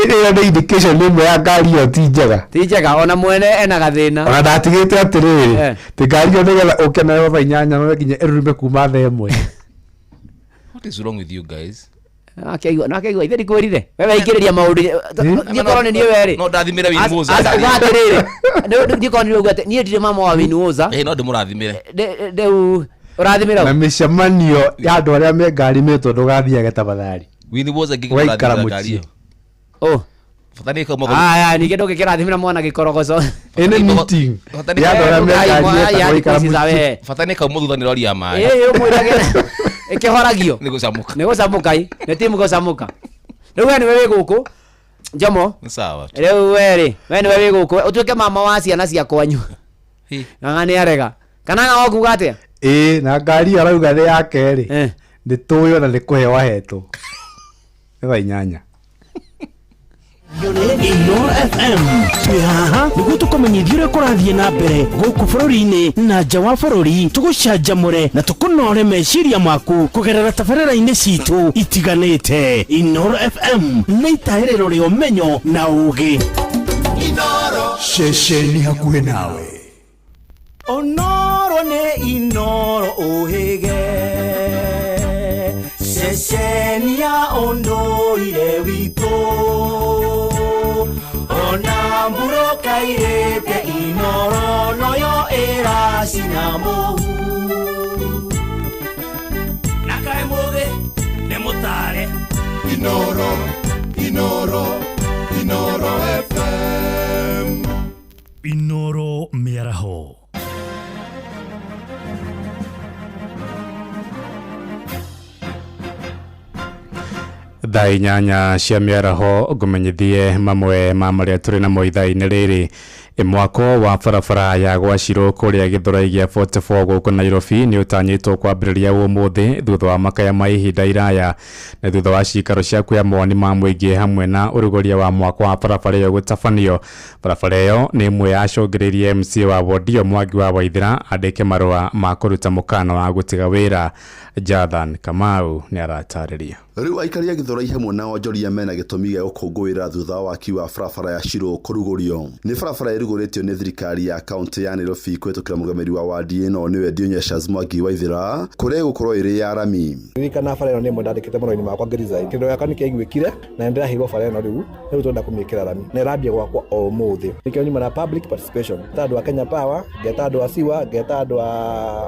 Ĩyo nĩ indication ĩmwe ya ngari ĩyo ti njega. Ti njega ona mwene ena gathĩna. Ona ndatigĩte atĩrĩrĩ ti ngari ĩyo nĩgetha ũke nayo thaa 8 no nginya ĩrume kuma thaa 1. What is wrong with you guys? Akĩigua no akĩigua ithe ndikwĩrire. We weingĩrĩria maũndũ ndikorwo nĩ niĩ we rĩ. No ndathimĩre Wayne Woza. Aca uga atĩrĩrĩ. Ndikorwo nĩ uga atĩ niĩ ndirĩ mama wa Wayne Woza. Ĩĩ no ndĩmũrathimĩre. Rĩu ũrathimĩra Na mĩcemanio ya andũ arĩa me ngari metwo ndũgathiage tafadhali. Wayne Woza Waikara ngĩkĩmũrathimĩra ngari mũciĩ. ĩyo. Oh. Bata nĩ ĩkauma Aya ningĩ ndũngĩkĩrathimĩra mwana gĩkorogoco. Any meeting ya andũ arĩa me ngari metagwo waikara mũciĩ. Bata nĩ ĩkauma thutha nĩ rori ya maĩ. Ĩĩ ũmwĩrage ĩkĩhoragio. Nĩ gũcamũka. Nĩ gũcamũka i. Nĩ timu gũcamũka. Rĩu we nĩwe wĩ gũkũ. Jomo. Nĩ sawa. Rĩu we rĩ, we nĩwe wĩ gũkũ ũtuĩke mama wa ciana cia kwanyu. Ng'ang'a nĩ arega. Kana ng'ang'a ũkuga atĩa? Ĩĩ na ngari ĩyo arauga nĩ yake rĩ. Nĩ tũĩ ona nĩ kũheo ahetwo. Nĩ thaa 8. Inoro FM twĩ haha nĩguo tũkũmenyithie ũrĩa kũrathiĩ na mbere gũkũ bũrũri-inĩ na nja wa bũrũri tũgũcanjamũre na tũkũnore meciria maku kũgerera tabarĩra-inĩ citũ itiganĩte. Inoro FM nĩ itaĩrĩro rĩa ũmenyo na ũũgĩ. Ceceni hakuhĩ nawe. Onoro nĩ Inoro ũhĩge ceceni ya ũndũire witũ. Ona mbura kairĩte Inoro noyo ĩracina mũhu. Na kaĩ mũthĩ nĩ mũtare. Inoro, Inoro, Inoro FM. Inoro mĩaraho. Thaa 8 cia mĩaraho ngũmenyithie mamwe ma marĩa tũrĩ namo ithaa-inĩ rĩrĩ. Mwako wa barabara ya Gwacirũ kũrĩa Gĩthũrai gĩa 44 gũkũ Nairobi nĩ ũtanyĩtwo kwambĩrĩria ũmũthĩ thutha wa makaya ma ihinda iraya na thutha wa cikaro cia kuoya mawoni ma mũingĩ hamwe na ũrugũria wa mwako wa barabara ĩyo gũtabanio. Barabara ĩyo nĩ ĩmwe yacũngĩrĩirie MCA wa wodi Mwangi wa Waithĩra andĩke marũa ma kũruta mũkana wa gũtiga wĩra. Jathan Kamau nĩ aratarĩria. Rĩu aikari a Gĩthũrai hamwe na onjoria mena gĩtũmi gĩa gũkũngũĩra thutha wa waki wa barabara ya Shirũ kũrugũrio. Nĩ barabara ĩrugũrĩtio nĩ thirikari ya kaunti ya Nairobi kũhĩtũkĩra mũrũgamĩrĩri wa wadi ĩno nĩwe Dionysius Mwangi Waithĩra, kũrĩa ĩgũkorwo ĩrĩ ya rami. Ririkana bara ĩno nĩ ĩmwe ndandĩkĩte marũa-inĩ makwa ngĩresign. Kĩndũ gĩakwa nĩ kĩaiguĩkire na nĩndĩraheirwo bara ĩno rĩu, rĩu tũrenda kũmĩkĩra rami na ĩrambia gwakwa o ũmũthĩ. Nĩkĩo nyuma na public participation, ngeta andũ a Kenya Power, ngeta andũ a Siwa, ngeta andũ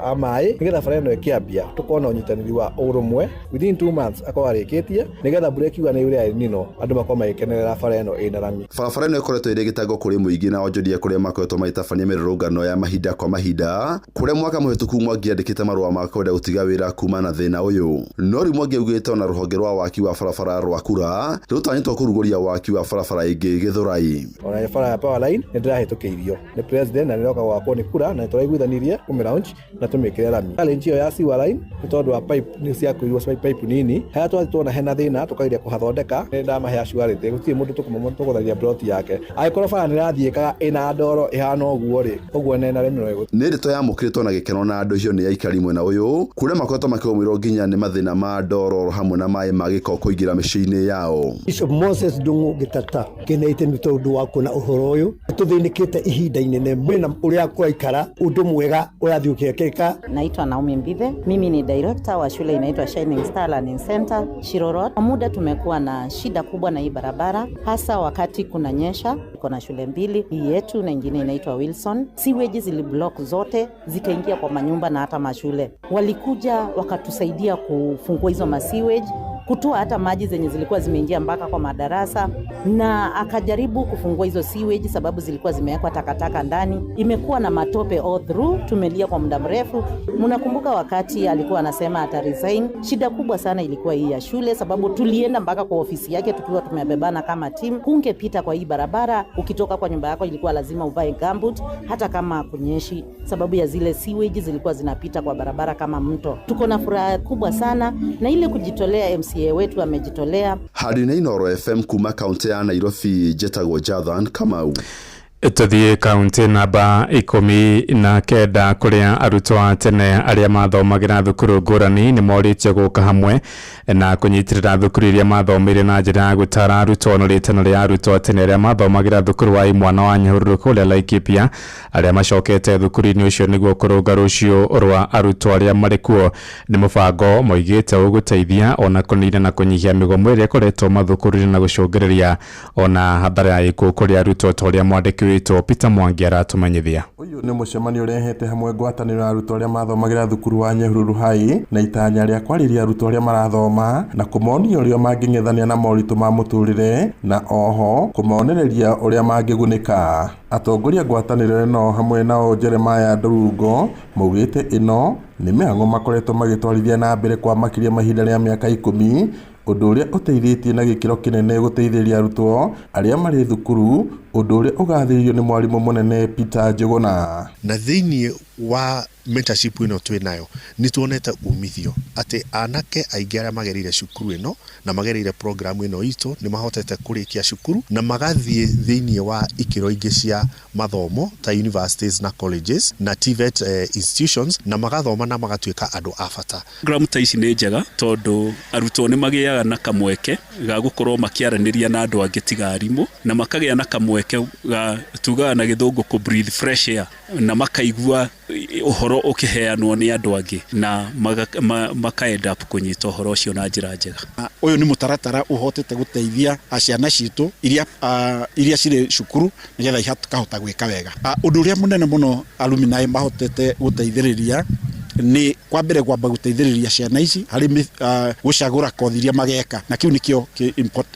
a maĩ, nĩgetha bara ĩno ĩkĩambia tũkorwo na ũnyitanĩri wa ũrũmwe within 2 months akorwo arĩkĩtie, nĩgetha mbura ĩkiuga nĩ yure El Nino andũ makorwo magĩkenerera bara ĩno ĩna rami. Barabara ĩno ĩkoretwo ĩrĩ gĩtango kũrĩ mũingĩ na onjoria kũrĩa makoretwo magĩtabania mĩrũrũngano ya mahinda kwa mahinda, kũrĩa mwaka mũhĩtũku Mwangi andĩkĩte marũa ma kwenda gũtiga wĩra kuma na thĩna ũyũ. No rĩu Mwangi augĩte ona rũhonge rwa waki wa barabara rwa Kura rũtanyĩtwo kũrugũria waki wa barabara ĩngĩ Gĩthũrai. Ona bara ya Power Line nĩ ndĩrahĩtũkĩirio nĩ president na nĩroka gwakwo nĩ Kura na nĩtũraiguithanirie kũmĩ launch na tũmĩkĩre rami. Challenge ĩyo ya sewer line nĩ tondũ wa pipe nĩ ciakuirwo pipe nini, harĩa twathiĩ tuona hena thĩna tũkageria kũhathondeka, nĩ ndamahe surety gũtirĩ mũndũ tũkũtharia plot yake. Angĩkorwo bara nĩ ĩrathiĩkaga ĩna ndoro ĩhana ũguo rĩ, ũguo nĩ na remi ĩgũ. Nĩ ndeto yamũkĩrĩtwo na gĩkeno na andũ hiũ nĩ aikari mwena ũyũ, kũrĩa makoretwo makĩgũmĩrwo nginya nĩ mathĩna ma ndoro hamwe na maĩ ma gĩko kũingĩra mĩciĩ-inĩ yao. Bishop Moses Ndung'u Gĩtata kenete nĩ tondũ wa kuona ũhoro ũyũ tũthĩnĩkĩte ihinda inene mwena ũrĩa kũraikara ũndũ mwega ũrathiĩ ũkĩekĩka. Naitwa Naomi Mbithe, mimi ni director wa shule inaitwa Shining Star Learning Center Shiro Road. Kwa muda tumekuwa na shida kubwa na hii barabara, hasa wakati kunanyesha. Iko na shule mbili, hii yetu na ingine inaitwa Wilson. Sewage ziliblock zote zikaingia kwa manyumba na hata mashule. Walikuja wakatusaidia kufungua hizo masewage, kutoa hata maji zenye zilikuwa zimeingia mpaka kwa madarasa, na akajaribu kufungua hizo sewage sababu zilikuwa zimewekwa takataka ndani. Imekuwa na matope all through, tumelia kwa muda mrefu. Mnakumbuka wakati alikuwa anasema ata resign. Shida kubwa sana ilikuwa hii ya shule, sababu tulienda mpaka kwa ofisi yake tukiwa tumebebana kama team. Kungepita kwa hii barabara, ukitoka kwa nyumba yako ilikuwa lazima uvae gumboot hata kama kunyeshi, sababu ya zile sewage zilikuwa zinapita kwa barabara kama mto. Tuko na furaha kubwa sana na ile kujitolea, MCA wetu amejitolea. Harĩ na Inoro FM kuma kaunti ya Nairobi, njetagwo Jathan Kamau. Tũthiĩ kaunti namba 19 kũrĩa arutwo a tene arĩa mathomagĩra thukuru ngũrani nĩ morĩtio gũka hamwe na kũnyitĩrĩra thukuru iria mathomeire na njĩra ya gũtara arutwo no rĩtana rĩa arutwo a tene arĩa mathomagĩra thukuru wa Imwana wa Nyahururu kũrĩa Laikipia arĩa macokete thukuru-inĩ ũcio nĩguo kũrũnga rũciũ rwa arutwo arĩa marĩ kuo. Nĩ mũbango moigĩte ũgũteithia ona kũnina na kũnyihia mĩgomo ĩrĩa ĩkoretwo mathukuru-inĩ na gũcũngĩrĩria ona hathara ya gĩkuũ kũrĩ arutwo ta ũrĩa mwandĩki witũ Peter Mwangi aratumenyithia. Ũyũ nĩ mũcemanio ũrehete hamwe ngwatanĩro ya arutwo arĩa mathomagĩra thukuru wa Nyahururu High na itanya rĩa kwarĩria arutwo arĩa marathoma na kũmonia ũrĩa mangĩng'ethania na moritũ ma mũtũrĩre na oho kũmonereria ũrĩa mangĩgunĩka. Atongoria ngwatanĩro ĩno hamwe nao Jeremiah Ndurungo maugĩte ĩno nĩ mĩhang'o makoretwo magĩtwarithia na mbere kwa makĩria mahinda rĩa mĩaka 10, ũndũ ũrĩa ũteithĩtie na gĩkĩro kĩnene gũteithĩrĩria arutwo arĩa marĩ thukuru, ũndũ ũrĩa ũgathĩrĩirio nĩ mwarimũ mũnene Peter Njuguna. Na thĩinĩ wa mentorship ĩno twĩ nayo nĩ tuonete umithio atĩ anake aingĩ arĩa magereire cukuru ĩno na magereire program ĩno itũ nĩ mahotete kũrĩkia cukuru na magathiĩ thĩinĩ wa ikĩro ingĩ cia mathomo ta universities na colleges na TVET institutions na magathoma na magatuĩka andũ a bata. Program ta ici nĩ njega tondũ arutwo nĩ magĩaga na kamweke ga gũkorwo makĩaranĩria na andũ angĩ tiga arimũ, na makagĩa na kamweke kamweke ga tugaga na gĩthũngũ kũ breathe fresh air, na makaigua ũhoro ũkĩheanwo nĩ andũ angĩ na maka end up kũnyita ũhoro ũcio na njĩra njega. Ũyũ nĩ mũtaratara ũhotete gũteithia ciana citũ iria cirĩ cukuru nĩgetha ikahota gwĩka wega. Ũndũ ũrĩa mũnene mũno alumni mahotete gũteithĩrĩria nĩ kwa mbere kwamba gũteithĩrĩria ciana ici harĩ gũcagũra kothi iria mageka, na kĩu nĩkĩo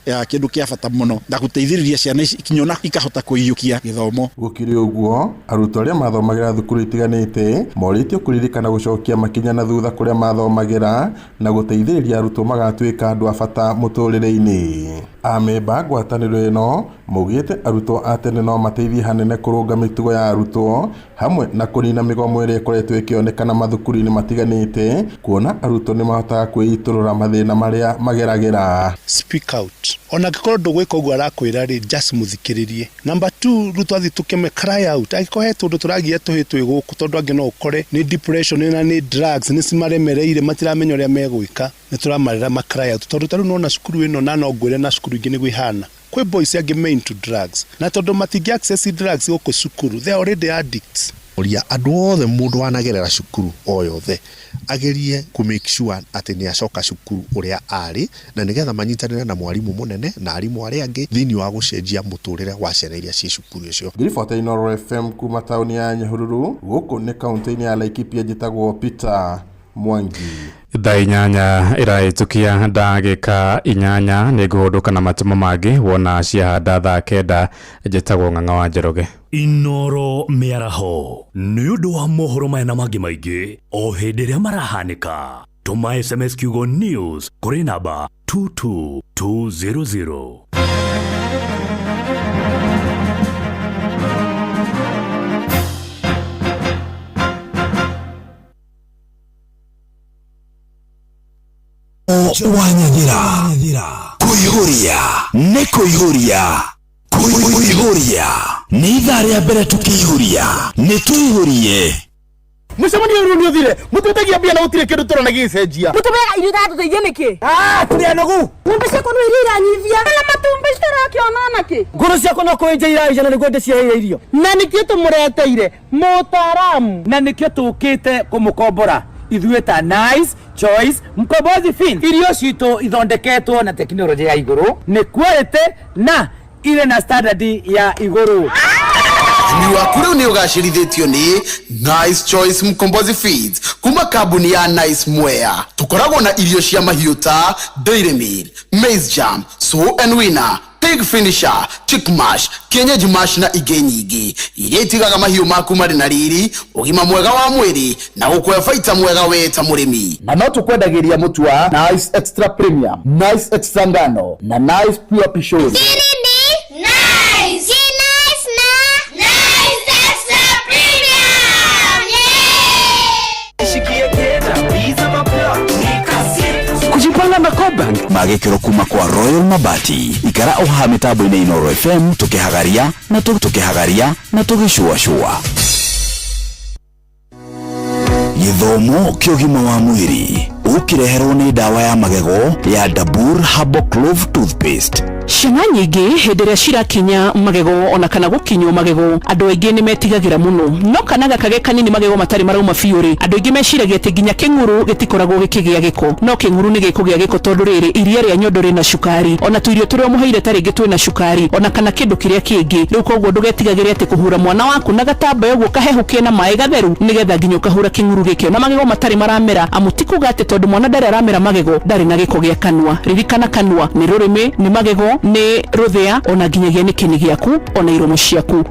kĩndũ kĩa bata mũno, na gũteithĩrĩria ciana ici kinya ikahota kũiyũkia gĩthomo. Gũkĩrĩ ũguo, arutwo arĩa mathomagĩra thukuru itiganĩte morĩtio kũririkana gũcokia makinya na thutha kũrĩa mathomagĩra na gũteithĩrĩria arutwo magatuĩka andũ a bata mũtũrĩre-inĩ. Amemba ngwatanĩro ĩno maugĩte arutwo a tene no mateithie hanene kũrũnga mĩtugo ya arutwo hamwe na kũnina mĩgomo ĩrĩa ĩkoretwo ĩkĩonekana mathukuru-inĩ matiganĩte, kuona arutwo nĩ mahotaga kwĩitũrũra mathĩna marĩa mageragĩra. Speak out. Ona angĩkorwo ndũgwĩka ũguo arakwĩra rĩ, just mũthikĩrĩrie. Number 2, rĩu twathiĩ tũkĩme cry out. Angĩkorwo he tũndũ tũragia tũhĩ twĩ gũkũ, tondũ angĩ no ũkore nĩ depression na nĩ drugs nĩ cimaremereire, matiramenya ũrĩa megwĩka, nĩ tũramarĩra ma cry out. Tondũ ta rĩu nĩwona cukuru ĩno, na no ngwĩre na cukuru ingĩ nĩguo ihana, kwĩ boys angĩ me into drugs, na tondũ matingĩ access drugs gũkũ cukuru, they are already addicts. Ũria andũ othe mũndũ wanagerera cukuru o yothe agerie kũ make sure atĩ nĩ acoka cukuru ũrĩa arĩ, na nĩgetha manyitanĩre na mwarimũ mũnene na arimũ arĩa angĩ thĩinĩ wa gũcenjia mũtũrĩre wa ciana iria ciĩ cukuru ũcio. Ngiribota Inooro FM kuma taũni ya Nyahururu, gũkũ nĩ kaũntĩ-inĩ ya Laikipia, njĩtagwo Peter Mwangi. Thaa 8 ĩrahĩtũkia ndagĩka 8, nĩ ngũhũndũka na matũmo mangĩ wona ciahanda thaa 9. Njĩtagwo Ng'ang'a wa Njoroge. Inooro mĩaraho nĩ ũndũ wa mohoro maya na mangĩ maingĩ o hĩndĩ ĩrĩa marahanĩka, tũma SMS kiugo news kũrĩ namba 22200. Wanyathira kũihũria nĩ kũihũria kũihũria nĩ ithaa rĩa mbere tũkĩihũria nĩ tũihũrie. Mũcemanio ũyũ nĩ ũthire, mũtwĩtagia mbia na gũtirĩ kĩndũ tũrona gĩgĩcenjia. Mũtũmeaga irio itatũteithia nĩkĩ? Tũrĩ anogu. Ng'ombe ciakwa no iria iranyivia na matumbĩ citarakĩona nakĩ. Ngũrũ ciakwa no kũenja iraenja na nĩguo ndĩciheire irio. Na nĩkĩo tũmũreteire mũtaaramu, na nĩkĩo tũkĩte kũmũkombora ithuĩ ta Nice Choice Mkombozi Feeds. Irio citũ ithondeketwo na tekinoronjĩ ya igũrũ, nĩ quality na irĩ na standard ya igũrũ. Ũrĩmi waku rĩu nĩ ũgacĩrithĩtio nĩ Nice Choice Mkombozi Feeds kuma kambuni ya Nice Mwea. Tũkoragwo na irio cia mahiũ ta Dairy Meal, Maize Jam, Sow and Winner, Pig Finisher, Chick Mash, Kienyeji Mash na ingĩ nyingĩ iria itigaga mahiũ maku marĩ na riri, ũgima mwega wa mwĩrĩ na gũkũhe baita mwega we ta mũrĩmi. Na no tũkwendagĩria mũtu wa Nice Extra Premium, Nice Extra Ngano na Nice Pure Pishori. Nice! Nice na Nice Extra Premium! Kujipanga na Cobank magĩkĩrwo kuma kwa Royal Mabati. Ikara ũhaha mĩtambo-inĩ Inooro FM tũkĩhagaria na tũkĩhagaria na tũgĩcuacua. Gĩthomo kĩa ũgima wa mwĩrĩ ũkĩreherwo nĩ ndawa ya magego ya Dabur Herbal Clove Toothpaste. Ciana nyingĩ hĩndĩ ĩrĩa cirakinya magego ona kana gũkinywo magego, andũ aingĩ nĩ metigagĩra mũno, no kana gakage kanini magego matarĩ marauma biũ rĩ, andũ aingĩ meciragia atĩ nginya kĩng'uru gĩtikoragwo gĩkĩgĩa gĩko, no kĩng'uru nĩ gĩkũgĩa gĩko tondũ rĩrĩ iria rĩa nyondo rĩna cukari, ona tũirio tũrĩa ũmũheire ta rĩngĩ twĩna cukari, ona kana kĩndũ kĩrĩa kĩngĩ. Rĩu koguo ndũgetigagĩre atĩ kũhura mwana waku na gatambaya ũguo kahehu kena maĩ gatheru, nĩgetha nginya ũkahura kĩng'uru gĩkĩ na magego matarĩ maramera, amu ti kuga atĩ tondũ mwana ndarĩ aramera magego ndarĩ na gĩko gĩa kanua. Ririkana kanua nĩ rũrĩmĩ, nĩ magego, nĩ rũthĩa, ona nginyagia nĩ kĩni gĩaku, ona iromo ciaku.